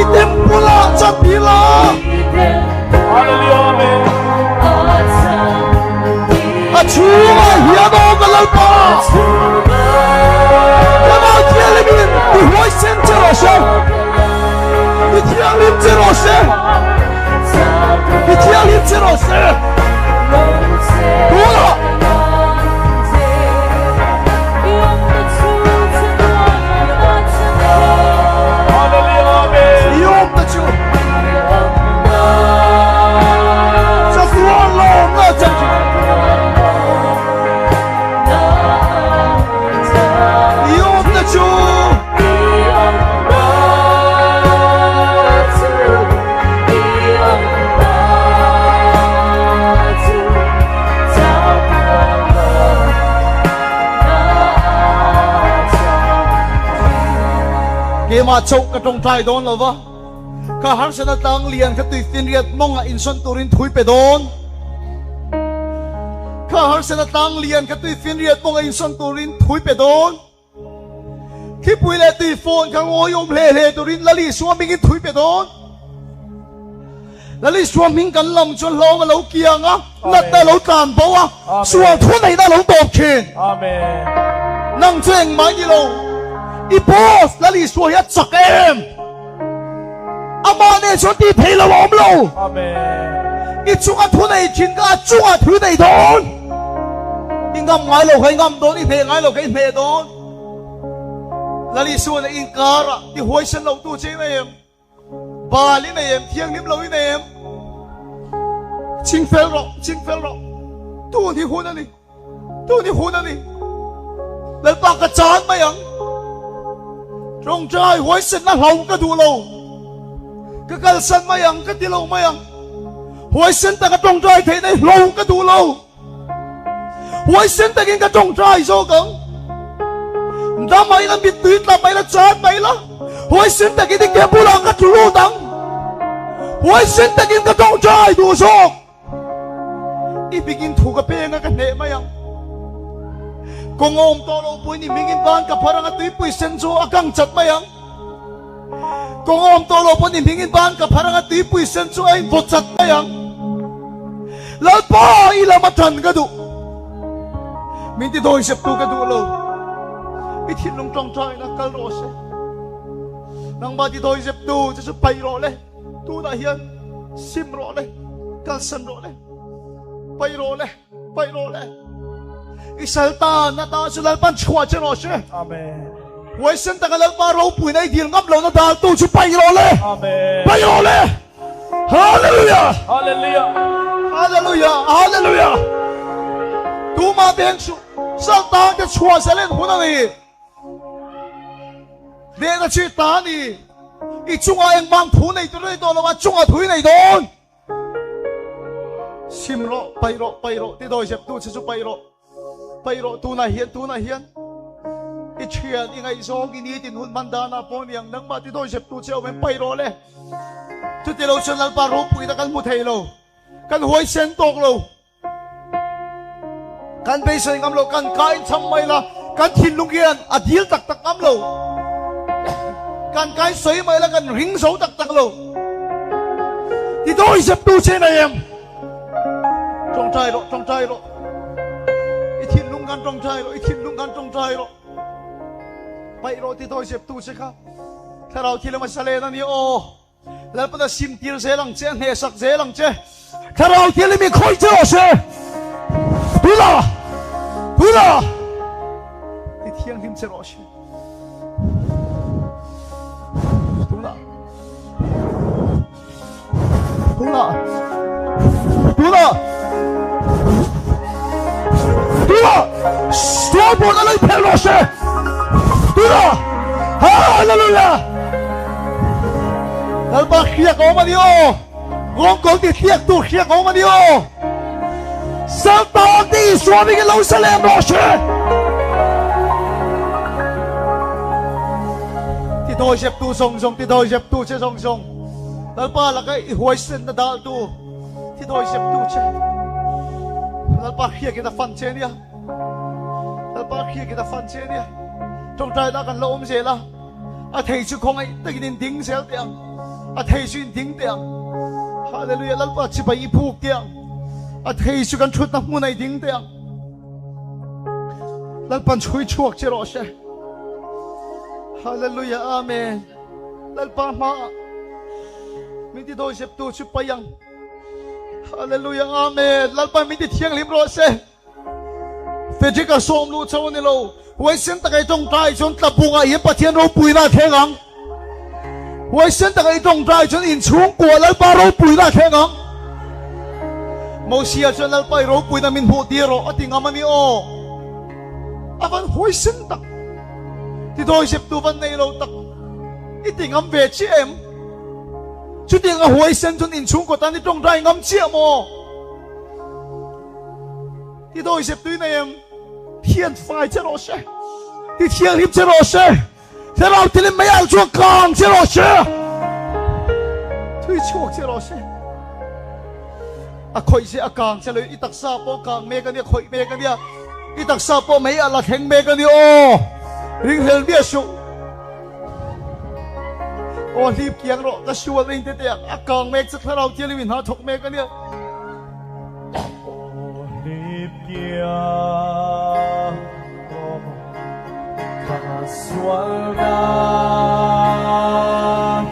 i temple ah chan la. A chhungah hian aw ka Lalpa. Ka nau thianghlimin i huaisen che rawh se. I thianghlim che rawh se. I thianghlim che rawh se. Tunah I awmna chu chatuan lawmna chan thin. I awmna chu Keimah chauh ka tawngtai dawn lo va, ka harsatna tlang lian kha tuifinriat mawngah insawn turin thui pe dawn. Ka harsatna tlang lian kha tuifinriat mawngah insawn turin thui pe dawn. Thipui leh tui phone kha ngawi awm hle hle turin Lal Isua hmingin thui pe dawn. Lal Isua hming kan lam chuan hlawm a lo kiang a, natna a lo tlan bo a, sual thu neihna a lo tawp thin. Nang chu engmah i ni lo. I boss Lal Isua hi a chak em? Amah nen chuan tih theih lo a awm lo. I chunga thu nei thin kha a chungah thu nei dawn. I ngam ngai lo kha i ngam dawn, i hneh ngai lo kha i hneh dawn. Lal Isuan a inkarah ti huaisen lo tu che i nei em? Bal i nei em? Thianghlim lo i nei em? Chingfel rawh, chingfel rawh. Tun hi hun a ni. Tun hi hun a ni. Lalpa ka chan mai ang. Tawngtai huaisenna hlau ka duh lo. Ka kalsan mai ang ka ti lo mai ang. Huaisen taka tawngtai theihna hi hlo ka duh lo. Huaisen takin ka tawngtai zawk ang. Dam mai la, mittui tla mai la, chan mai la, huaisen takin i ke bulah ka tlu lut ang. Huaisen takin ka tawngtai duh zawk. I bingin thu ka peng a ka hneh mai ang. Kawng a awm tawh lo puiin i hmingin ban ka phar ang a tuipui sen chu a kang chat mai ang. Kawng a awm tawh lo pawn i hmingin ban ka phar ang a tuipui sen chu a invaw chat mai ang. Lalpa i lam a tan ka duh. Min ti dawi sep tu ka duh lo. I thinlung tawngtaina kal rawh se. Nangmah ti dawi sep tu che chu paih rawh le. Tunah hian sim rawh le, kalsan rawh le, paih rawh le, paih rawh le. I saltan ata chu Lalpan chhuah che rawh se. Amen. Huaisen taka Lalpa ropuina i dil ngam lohna daltu chu paih rawh le. Amen. Paih rawh le. Hallelujah. Hallelujah. Hallelujah. Hallelujah. Tuma beng suh. Saltan te chhuah zalen hun a ni. Hnehna chi ta a ni. I chungah engmang thu nei tur a ni tawh lo a, chungah thu i nei dawn. Sim rawh, paih rawh, paih rawh, ti dawi zep tu che chu paih rawh, paih rawh tunah hian, tunah hian i thian, i ngaihzawng, i nitin hun hman danah pawh ni ang, nangmah ti dawi zep tu che awm em, paih rawh le. Chuti lo chuan Lalpa ropuina kan hmu thei lo, kan huaisen tawk lo. Kan beisei ngam lo, kan ka in cham mai la, kan thinlung hian a dil tak tak ngam lo. Kan ka in sawi mai la, kan ring zo tak tak lo. Ti dawi zep tu che nei em? Tawngtai rawh, tawngtai rawh. I thinlung kan tawngtai rawh, i thinlung kan tawngtai rawh. Paih rawh ti dawi zep tu che kha. Thlarau thil emaw salen a ni aw. Lalpan a sim tir zel ang che, a hnehsak zel ang che. Thlarau Thianghlim i khawih che rawh se. Tuna! Tuna! Ti thianghlim che rawh se. Tuna! Tuna! Tuna! Tuna! Sualbuan a lei phelh rawh se. Tuna! Hallelujah! Lalpa hriak a awm a ni aw. Rawngkawl ti hriak tu hriak a awm a ni aw. Saltan ti Isua mingin lo sa lem rawh se. Ti dawi zep tu zawng zawng, ti dawi zep tu che zawng zawng. Lalpa laka i huaisen na dal tu. Thi dawi zep tu che. Lalpa hriak in a fan che nia. Lalpa hriak in a fan che nia. Tawngtai na kan la awm zel a. A thei chu khawngaih takin in ding zel teh ang. A thei chu in ding teh ang. Hallelujah Lalpa chibai i buk teh ang. A thei chu kan thutna hmun a i ding teh ang. Lalpan chhui chhuak che rawh se. Hallelujah Amen. Lalpa hma min ti dawi zep tu chu pai ang. Hallelujah Amen. Lalpa min ti thianghlim rawh se. Frederick a sawm luh chauh a ni lo. Huaisen taka i tawngtai chuan tlabungah hian Pathian ropuina a thleng ang. Huaisen taka i tawngtai chuan inchhungkua Lalpa ropuina a thleng ang. Mosia chuan Lalpa i ropuina min hmuh tir rawh a ti ngam a ni aw. A van huaisen tak. Ti dawi zep tu van nei lo tak. I ti ngam ve chiah em? Chutiang a huaisen chuan inchhungkaw tan i tawngtai ngam chiah maw? Ti dawi zep tui nei em? Thian fai che rawh se. Ti thianghlim che rawh se. Thlarau tilim mai al chuan kang che rawh se. Thui chhuak che rawh se. A khawih che a kang che lo i taksa pawh kang mek a nia khawih mek a nia. I taksa pawh mei a la thleng mek a ni aw. Ringhlel miah suh. Aw hlip kiang rawh ka sual na in te te a kang mek che thlarau thianghlim in hna thawk mek a nia.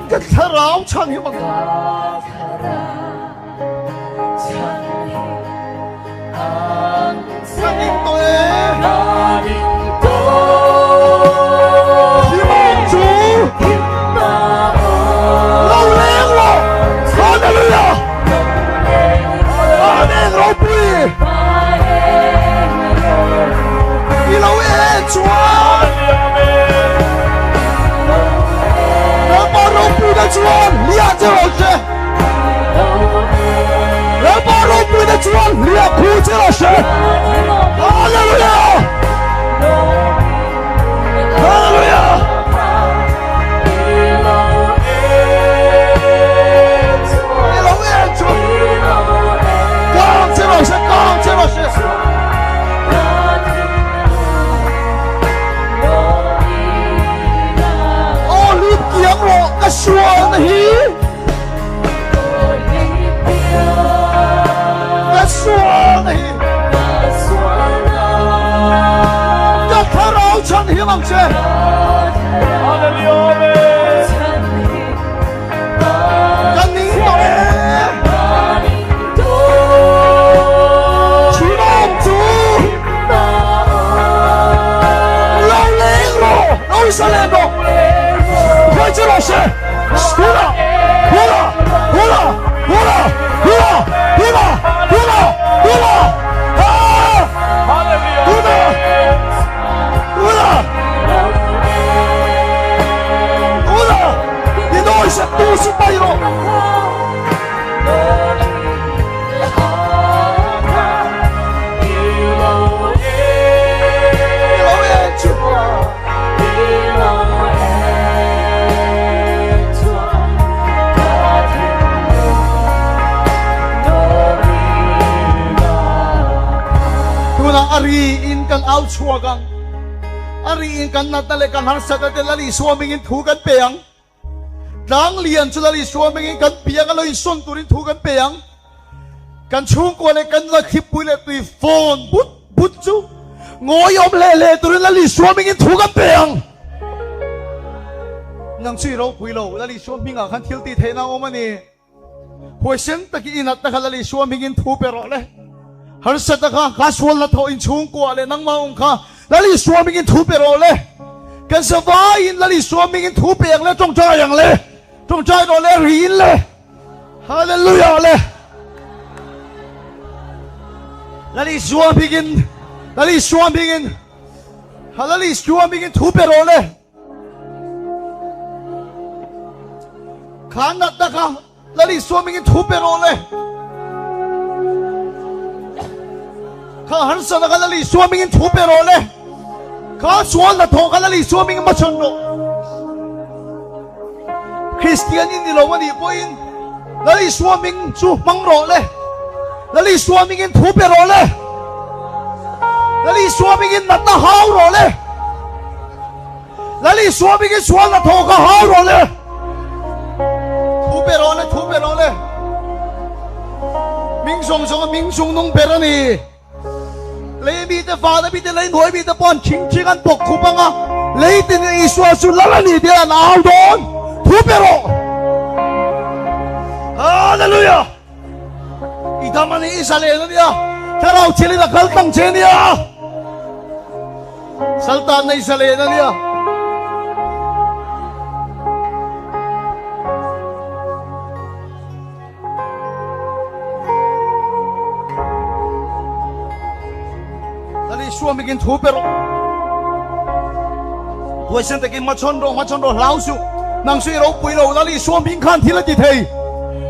Ka thlarau chhan hi mang Ka ning tawh e. Thimawm chu lo leng rawh. Hallelujah. Amen ropui. I lo en. chuan Lalpa ropuina chuan hliah che rawh se. Lalpa ropuina chuan hliah phu che rawh se. Hallelujah! Hallelujah! I lo en chu kang che rawh se, kang che rawh se. Aw hlip kiang rawh ka sualna hi Ka sualna hi Ka thlarau chhan him ang che Ka ning tawh e Chimawm chu Lo leng rawh, lo isa leng rawh. Khawi chu rawh se. Hula, hula, hula, hula, hula, hula, hula, hula. Ha! Hula, hula, hula. I nawi se tu si pai rawh. Tunah a ri in kan au chhuak ang. A ri in kan natna leh kan harsatna te Lal Isua hmingin thu kan pe ang. Tlang lian chu Lal Isua hmingin kan piang a lo insawn turin thu kan pe ang. Kan chhungkua leh kan la thlipui leh tui fawn but but chu ngawi awm hle hle turin Lal Isua hmingin thu kan pe ang. Nang chu i ropui lo, Lal Isua hmingah khan thil tih theihna a awm a ni. Huaisen takin i natna kha Lal Isua hmingin thu pe rawh le. Harsatna kha, kha sualna thawh inchhungkua leh nangmah awm kha Lal Isua hmingin thu pe rawh le. Kan savaiin Lal Isua hmingin thu pe ang le, tawngtai ang le, tawngtai rawh le, riin le. Hallelujah le. Lal Isua hmingin, Lal Isua hmingin, Lal Isua hmingin thu pe rawh le. Kha natna kha Lal Isua mingin thu pe rawh le. Kha harsana kha Lal Isua mingin thu pe rawh le. Kha sual hnathawh kha Lal Isua mingin hmachhawn rawh. Kristian in ni lo a nih pawhin Lal Isua ming chu hmang rawh le. Lal Isua mingin thu pe rawh le. Lal Isua mingin natna hau rawh le. Lal Isua mingin sual hnathawh kha hau rawh le. Thu pe rawh le, thu pe rawh le. Ming zawng zawng a ming chung nung ber a ni. Lei mite, vana mite, lei hnuai mite pawh an thing thing an bawk khup ang a, lei tin Isua chu lal a ni tih an au dawn. Thu pe rawh. Hallelujah! I dam a ni, i zalen a nia, thlarau thilin a kal tlang che nia. Saltan nei zalen a nia. Lal Isua mikin thu pe rawh. Huaisen takin hmachhawn rawh, hmachhawn rawh hlau suh. Nang chu i ropui lo, Lal Isua ming khan thil a ti thei.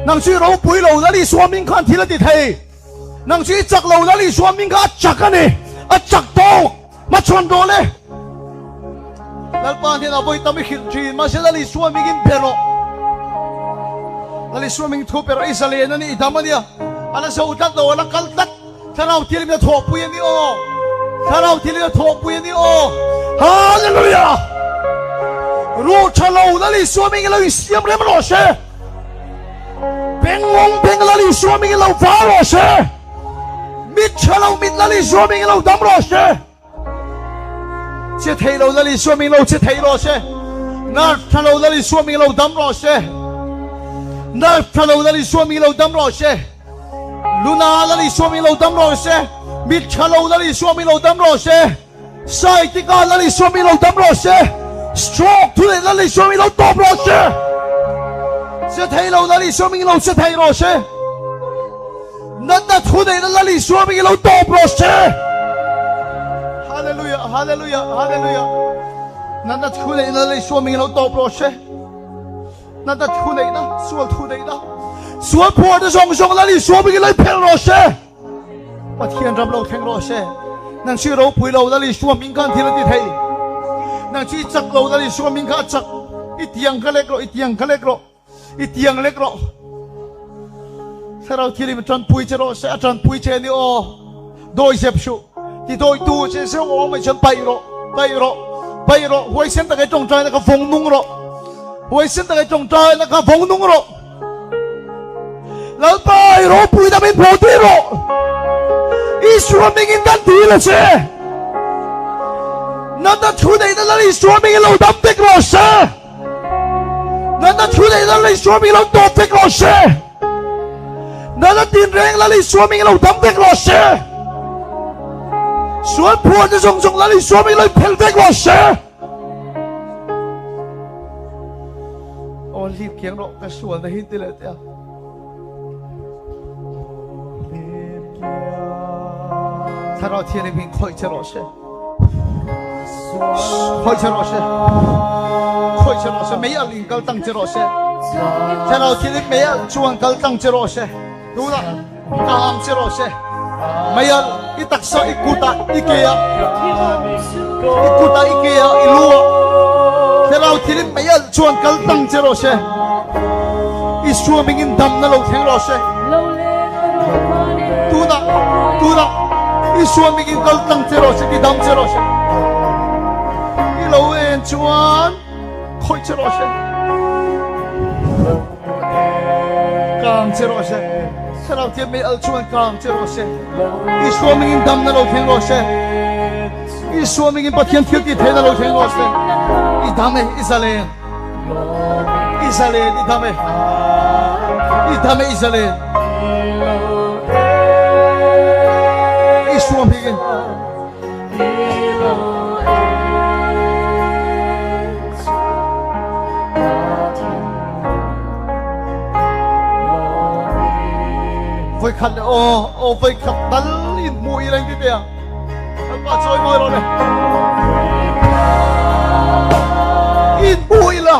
Nang chu i ropui lo, Lal Isua ming khan thil a ti thei. Nang chu i chak lo, Lal Isua ming kha a chak a ni, a chak tawk. Hmachhawn rawh le. Lalpa hian a vawi tam i hrilh thin, mahse Lal Isua mingin pe rawh. Lal Isua ming thu pe rawh, i zalen a ni, i dam a nia. A la zo tlat lo, a la kal tlat. Thlarau thilin a thawhpui a ni aw. Thlarau thilin a thawhpui a ni aw. Hallelujah! Ruh tha lo Lal Isua mingin lo insiam rem rawh se. Bengngawng beng Lal Isua mingin lo var rawh se. Mit tha lo mit Lal Isua mingin lo dam rawh se. Che thei lo Lal Isua mingin lo che thei rawh se. Nerve tha lo Lal Isua mingin lo dam rawh se. Nerve tha lo Lal Isua mingin lo dam rawh se. Luna Lal Isua mingin lo dam rawh se. Mit tha lo Lal Isua mingin lo dam rawh se. Saitika Lal Isua mingin lo dam rawh se. Stroke thu leh Lal Isua mingin lo tawp rawh se. Che thei lo Lal Isua mingin lo che thei rawh se. Natna thu neihna Lal Isua mingin lo tawp rawh se. Hallelujah, hallelujah, hallelujah. Natna thu neihna lei suam ing lo tawp rawh se. Natna thu neihna, sual thu neihna. Sual phuar te zawng zawng lal Isua mingin lo phel rawh se. Pathian ram lo thleng rawh se. Nang chi ropui lo lal Isua ming khan thil a ti thei. Nang chi chak lo lal Isua ming kha a chak. I tiang kha lek rawh, i tiang kha lek rawh. I tiang lek rawh. Thlarau Thianghlim a tanpui che rawh se, a tanpui che ni aw. Dawi zep suh. Ti dawi tu che zeuh awm ai chuan paih rawh, paih rawh, paih rawh. Huaisen tak ai tawngtaina kha vawng nung rawh. Huaisen tak ai tawngtaina kha vawng nung rawh. Lalpa i ropui na min hmuh tir rawh. Isua mingin kan dil a che. Natna thu neihna Lal Isua mingin lo dam vek rawh se. Natna thu neihna Lal Isua mingin lo tawp vek rawh se. Natna tinreng Lal Isua mingin lo dam vek rawh se. Sual phuahna zawng zawng Lal Isua mingin lo inphelh vek rawh se. Aw hlip kiang rawh ka sualna hi ti leh teh a. Thlarau Thianghlim in khawih che rawh se. Khawih che rawh se. Khawih che rawh se. Mei alh in kal tlang che rawh se. Thlarau Thianghlim mei alh chuan kal tlang che rawh se. Tunah kang che rawh se. Mei alh i taksa i kutah i ke ah i kutah i ke ah i lu ah Thlarau Thianghlim mei alh chuan kal tlang che rawh se. Isua mingin damna lo thleng rawh se. Tunah tunah Isua mingin kal tlang che rawh se, ti dam che rawh se. I lo en chuan khawih che rawh se. Kang che rawh se. Thlarau Thianghlim mei alh chuan kang che rawh se. Isua mingin damna lo thleng rawh se. Isua mingin Pathian thil tih theihna lo thleng rawh se. I dam e, i zalen. I zalen, i dam e. I dam e, i zalen. Isua mingin. Voikhat le aw aw voikhat tal in hmu i leng ti te ang kan pa chawi mawi rawh le in hmu ila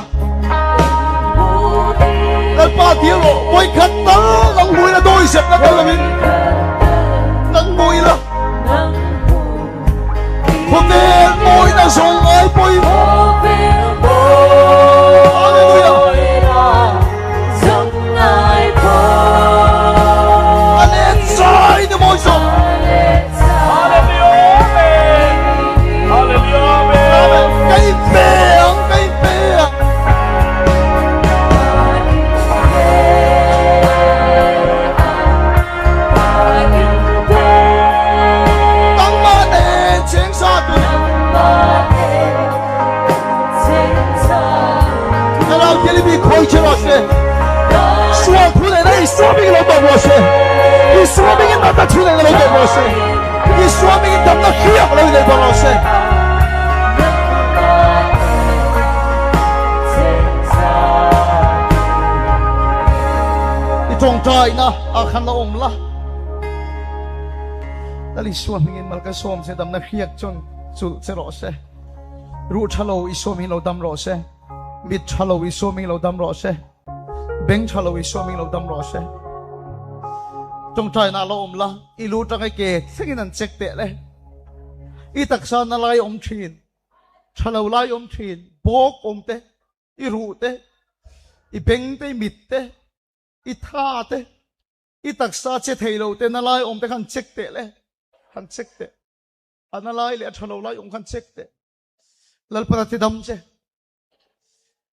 Lalpa dil rawh voikhat tal nang hmu ila dawi sep na tal lovin nang hmu ila Khawvel mawina zawng ai pawhin Hallelujah A let zai ni mawi zawk Amen Ka inpe ang ka inpe ang Nangmah nen chengsa tu Thlarau Thianghlim hi khawi che rawh se. Sual thu neihna Isua hmingin lo tawp rawh se. Isua hmingin natna thu neihna lo tawp rawh se. Isua hmingin damna hriak lo inei bawk rawh se. I tawngtaina ah khan la awm la. Lal Isua hmingin mal ka sawm che damna hriak chuan chulh che rawh se. Ruh tha lo Isua hmingin lo dam rawh se. Mit tha lo Isua hmingin lo dam rawh se. Beng tha lo Isua hmingin lo dam rawh se. Tawngtaina la awm la, i lu tang i ke thlengin an check teh le. I taksa na lai awm thin, tha lo lai awm thin, bawk awm te, i ruh te, i beng te, i mit te, i tha te, i taksa che thei lo te na lai awm te khan check teh le, han check teh. A na lai leh a tha lo lai awm khan check teh. Lalpa na ti dam che.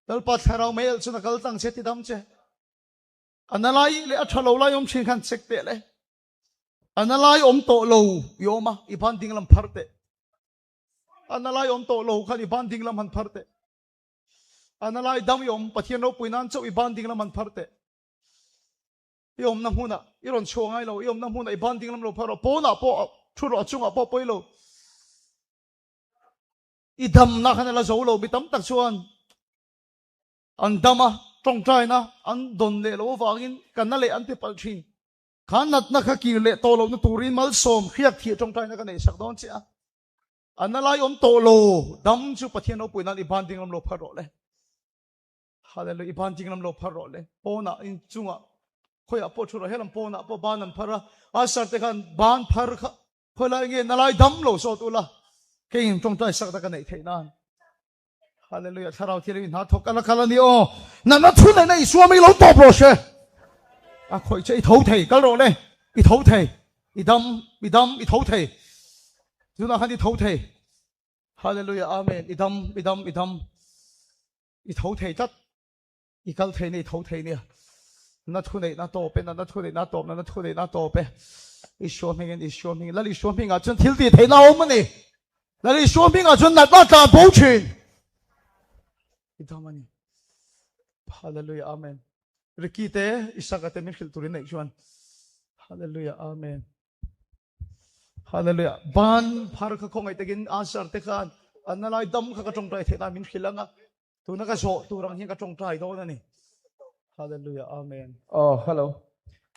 Lalpa thlarau mei alh chu na kal tlang che ti dam che. A na lai leh a tha lo lai awm thin khan check teh le. A na lai awm tawh lo i awm a, i ban ding lam phar teh. A na lai awm tawh lo khan i ban ding lam han phar teh. A na lai dam i awm Pathian ropui nan chauh i ban ding lam han phar teh. I awmna hmunah i rawn chhuah ngai lo, i awmna hmunah i ban ding lam lo phar rawh, pawnah pawh thu rawh, a chungah pawh pawi lo. I damna khan a la zo lo, mi tam tak chuan an dam a, tawngtaina an dawn leh loh avangin ka na leh an ti palh thin. Kha natna kha kir leh tawh lohna turin malsawm hriak thih tawngtaina ka neihsak dawn che a. A na lai awm tawh lo dam chu Pathian ropui nan i ban ding lam lo phar rawh le. Hallelujah i ban ding lam lo phar rawh le. Pawnah in chungah khawiah pawh thu rawh helam pawnah pawh ban an phar a usher te khan ban phar kha khawilai nge na lai dam lo zawt ula keiin tawngtai sak ta ka neih theih nan. Hallelujah thlarau thianghlim in hna thawk a la kal a ni aw. Natna thu neihna Isua mi lo tawp rawh se. A khawih che i tho thei kal rawh le i tho thei i dam i dam i tho thei tunah khan i tho thei Hallelujah Amen i dam i dam i dam i tho thei tlat i kal thei nia i tho thei nia na thu neihna tawp e natna thu neihna tawp natna thu neihna tawp e Isua hmingin Isua hmingin Lal Isua hmingah chuan thil tih theihna a awm a ni Lal Isua hmingah chuan natna tlan bo thin i dam a ni Hallelujah Amen Ricky te Isaka te min hrilh turin neih chuan Hallelujah Amen Hallelujah ban phar kha khawngaih takin answer te khan an na lai dam kha ka tawngtai theih nan min hrilh anga Tuna ka zawh tur ang hian ka tawngtai dawn a ni. Hallelujah. Amen. Oh, hello.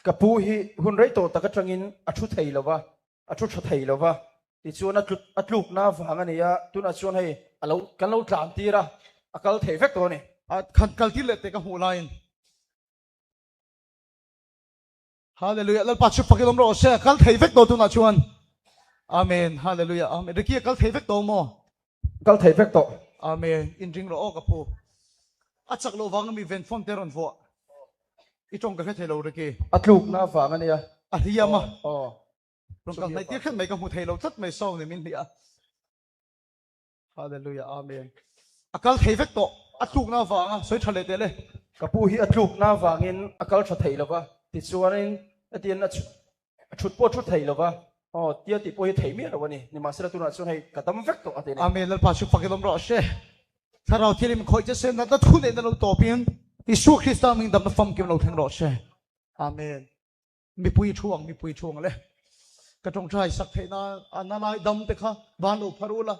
Ka pu hi hun rei tawh tak atangin a thu thei lova, a thu tha thei lova. Tichuan a tlut a tlukna vang a ni a, tunah chuan hei a lo kan lo tlan tir a, a kal thei vek tawh a ni. A khan kal tir leh teh ka hmuh laiin. Hallelujah. Lalpa chu fakin awm rawh se. A kal thei vek tawh tunah chuan. Amen. Hallelujah. Amen. Ricky a kal thei vek tawh maw? Kal thei vek tawh. Amen. In ring rawh aw ka pu. A chak loh vang ami ven phone te rawn vuah. I tawng ka hre thei lo Ricky. A tlukna vang a nia. A hliam a. Aw. Rawn kal hnaih tir khet mai ka hmu thei lo tlat mai sound in min hliah a. Hallelujah Amen. A kal thei vek tawh. A tlukna avanga sawi tha leh teh le. Ka pu hi a tlukna avangin a kal tha thei lova, tichuanin hetian a thut pawh a thu thei lova, aw tia tih pawh hi thei miah lo a ni. Nimahsela tunah chuan hei ka dam vek tawh a ti a ni. Amen Lalpa chu fakin awm rawh se. Thlarau thianghlim khawih che se natna thu neihna lo tawpin Isua Krista hming damna famkim lo thleng rawh se. Amen. Mipui thu ang mipui thu ang le. Ka tawngtai sak theih na a na lai dam te kha van lo phar ula.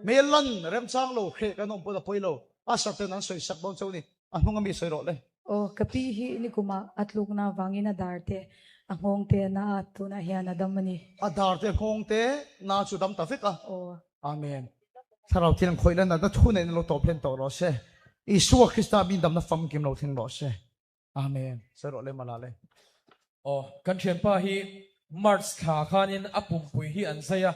Hmel lan remchang lo hreh kan awm pawn a pawi lo. A sar ten an sawi sak dawn chauh ni. A hnung ami sawi rawh le. Aw ka pi hi nikumah a tlukna vangin a dar te a nghawng te a na a tunah hian a dam a ni. A dar te nghawng te na chu dam ta vek a. Aw. Amen. Thlarau thiang khawih lan natna thu neihna lo tawp hlen tawh rawh se. Isua Krista min damna famkim lo thleng rawh se. Amen. Sawi rawh le mala le. Aw, kan thianpa hi March thla khanin a pumpui hi an zai a,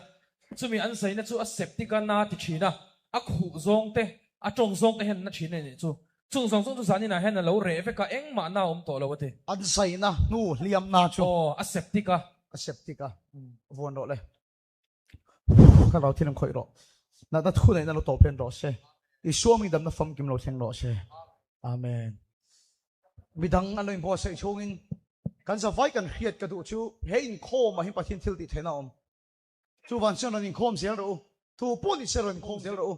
chumi an zaina chu a septic a na ti thin a, a khuh zawng te, a tawng zawng te hian na thin a nih chu. Chung zawng zawng chu zaninah hian a lo reh vek a, engmah na a awm tawh lo a ti. An zaina hnu hliamna chu. Aw, a septic a. A septic a, vuan rawh le. Ka rau thil an khawih rawh. Natna thu neihna lo tawp hlen rawh se. Isua mi damna famkim lo thleng rawh se. Amen. Midang an lo inbuatsaih chhungin kan zavai kan hriat ka duh chu he inkhawm ah hian Pathian thil tih theihna a awm. Chuvan chuan rawn inkhawm zel rawh u. Tu pawh ni se rawn inkhawm zel rawh u.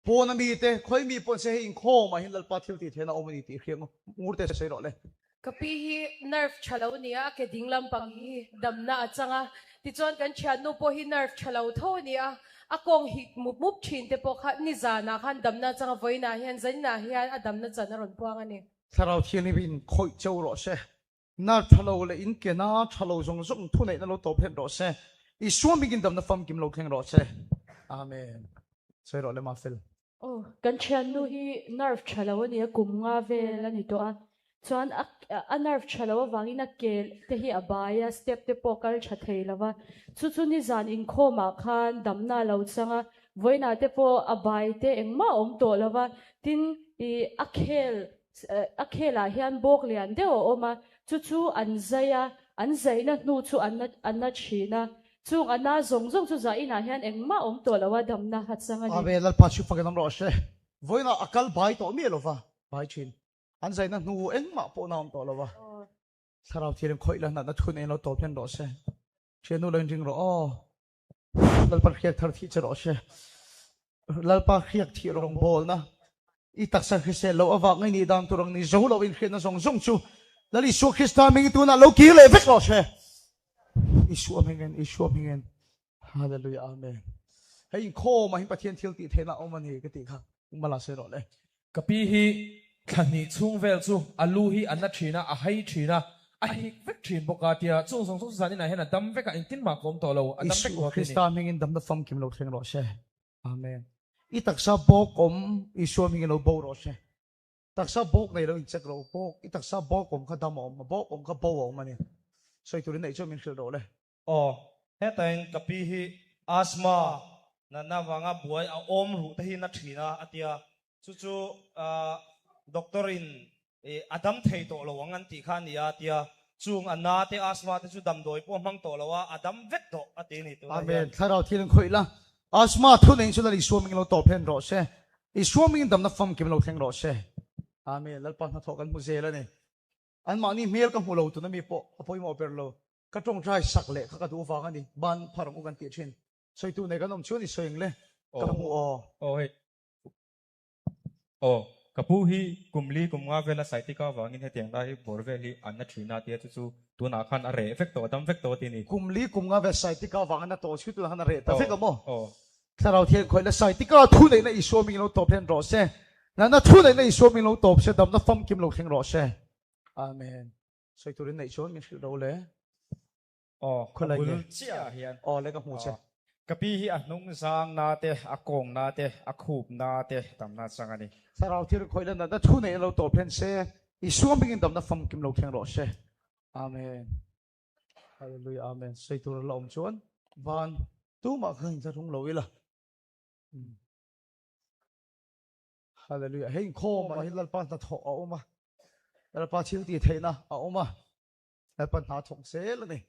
Pawn a mi te, khawi mi pawh se hei inkhawm ah hian Lalpa thil tih theihna a awm a ni tih hriat ngur te sawi rawh le. Ka pi hi nerve tha lo nia, a ke ding lampang hi damna a chang a, tichuan kan thiannu pawh hi nerve tha lo tho a ni a, a kawng hit mup mup thin te pawh kha nizanah khan damna a chang a, vawiinah hian zaninah hian a damna chan a rawn puang a ni. Thlarau Thianghlim in khawih cheu rawh se. Nerve tha lo leh in ke na tha lo zawng zawng thuneihna lo tawp hlen rawh se. Isua mingin damna famkim lo thleng rawh se. Amen. Sawi rawh le Mafel. Aw, kan thiannu hi nerve tha lo a nia, kum nga vel a ni tawh a. Chuan a a nerve tha lo avangin a ke te hi a bai a, step te pawh kal tha thei lo va. Chu chu nizan inkhawmah khan damna a lo chang a, vawiinah te pawh a bai te engmah a awm tawh lo va. Tin, ih a khel A khelah hian bawk lian deuh a awm a, chu chu an zai a, an zaina hnu chu an an na thin a, chung a na zawng zawng chu zah inah hian engmah awm tawh lo a, damna a chang a ni. Amen, Lalpa chu fakin awm rawh se. Vawiinah a kal bai tawh miah lova, bai thin. An zaina hnu engmah pawh na awm tawh lova. Thlarau thianghlim khawih la natna thun eng lo tawp hlen rawh se. Thiannu lo inring rawh aw. Lalpa hriak thar thih che rawh se. Lalpa hriak thih rawngbawlna i taksa hrisel lo avang i nih dan tur ang ni zo lo in hriatna zawng zawng chu Lal Isua Krista hming tunah lo kir leh vek rawh se. Isua hmingin, Isua hmingin. Hallelujah, Amen. Hei inkhawm ah hin Pathian thil tih theihna awm a ni ka tih kha mala sawi rawh le. Ka pi hi thla hnih chhung vel chu a lu hi a na thin a, a hai thin a. A hik vek thin bawk a tia chung zawng zawng chu zaninah hian a dam vek a, engtin mah ka awm tawh lo, a dam vek Isua tawh a ti a ni. Krista hmingin damna famkim lo thleng rawh se. Amen. I taksa bawk awm Isua hmingin lo bo rawh se. Taksa bawk nei lo in check rawh u bawk i taksa bawk awm kha dam a awm a bawk awm kha bo a awm a ni. Sawi turin neih chuan min hrilh rawh le. Aw, hetain ka pi hi asthma natna avanga buai a awm ruh te hi na thin a a tia. Chu chu doctor in a dam thei tawh lo ang an tih kha a ni a tia. Chung a na te asthma te chu damdawi pawh a hmang tawh lo a, a dam vek tawh a ti a ni tunah hian. Amen. Thlarau thil in khawih la. Asthma thu nei chu Lal Isua mingin lo tawp hlen rawh se. Isua mingin damna famkim lo thleng rawh se. Amen. Lalpa hnathawh kan hmu zel a ni. Anmahni hmel ka hmu lo tuna mi pawh a pawimawh ber lo. Ka tawngtai sak leh kha ka duh vang a ni. Ban phar ang u kan tih thin. Sawitu nei kan awm chuan i sawi ang le. Ka hmu aw. Aw hei. Aw, ka pu hi kum li kum nga vela sciatica avangin hetiang lai hi bawr vel hi an na thin a tia chu chu tunah khan a reh vek tawh a dam vek tawh a ti a ni. Kum li kum nga vel sciatica avangin a tawh chhui tunah khan a reh ta vek a maw? Aw. Thlarau thian khawih la sciatica thu neihna Isua mingin lo tawp hlen rawh se. Natna thu neihna Isua mingin lo tawp se, damna famkim lo thleng rawh se. Amen. Sawi turin neih chuan min hrilh ro le. Aw, Khaw a bul chiah ah hian. Aw le ka hmu che. Ka pi hi a hnung zang na te, a kawng na te, a khup na te tamna chang a ni. Thlarau thil khawih lan natna thu neih lo tawp hlen se, Isua hmingin damna famkim lo thleng rawh se. Amen. Hallelujah Amen. Sawi tur la awm chuan van tumah kha inthlahrung lo ila. Hallelujah. Hei inkhawm ah hian Lalpa hnathawh a awm a. Lalpa thil tih theihna a awm a. Lalpa hna thawk zel a ni.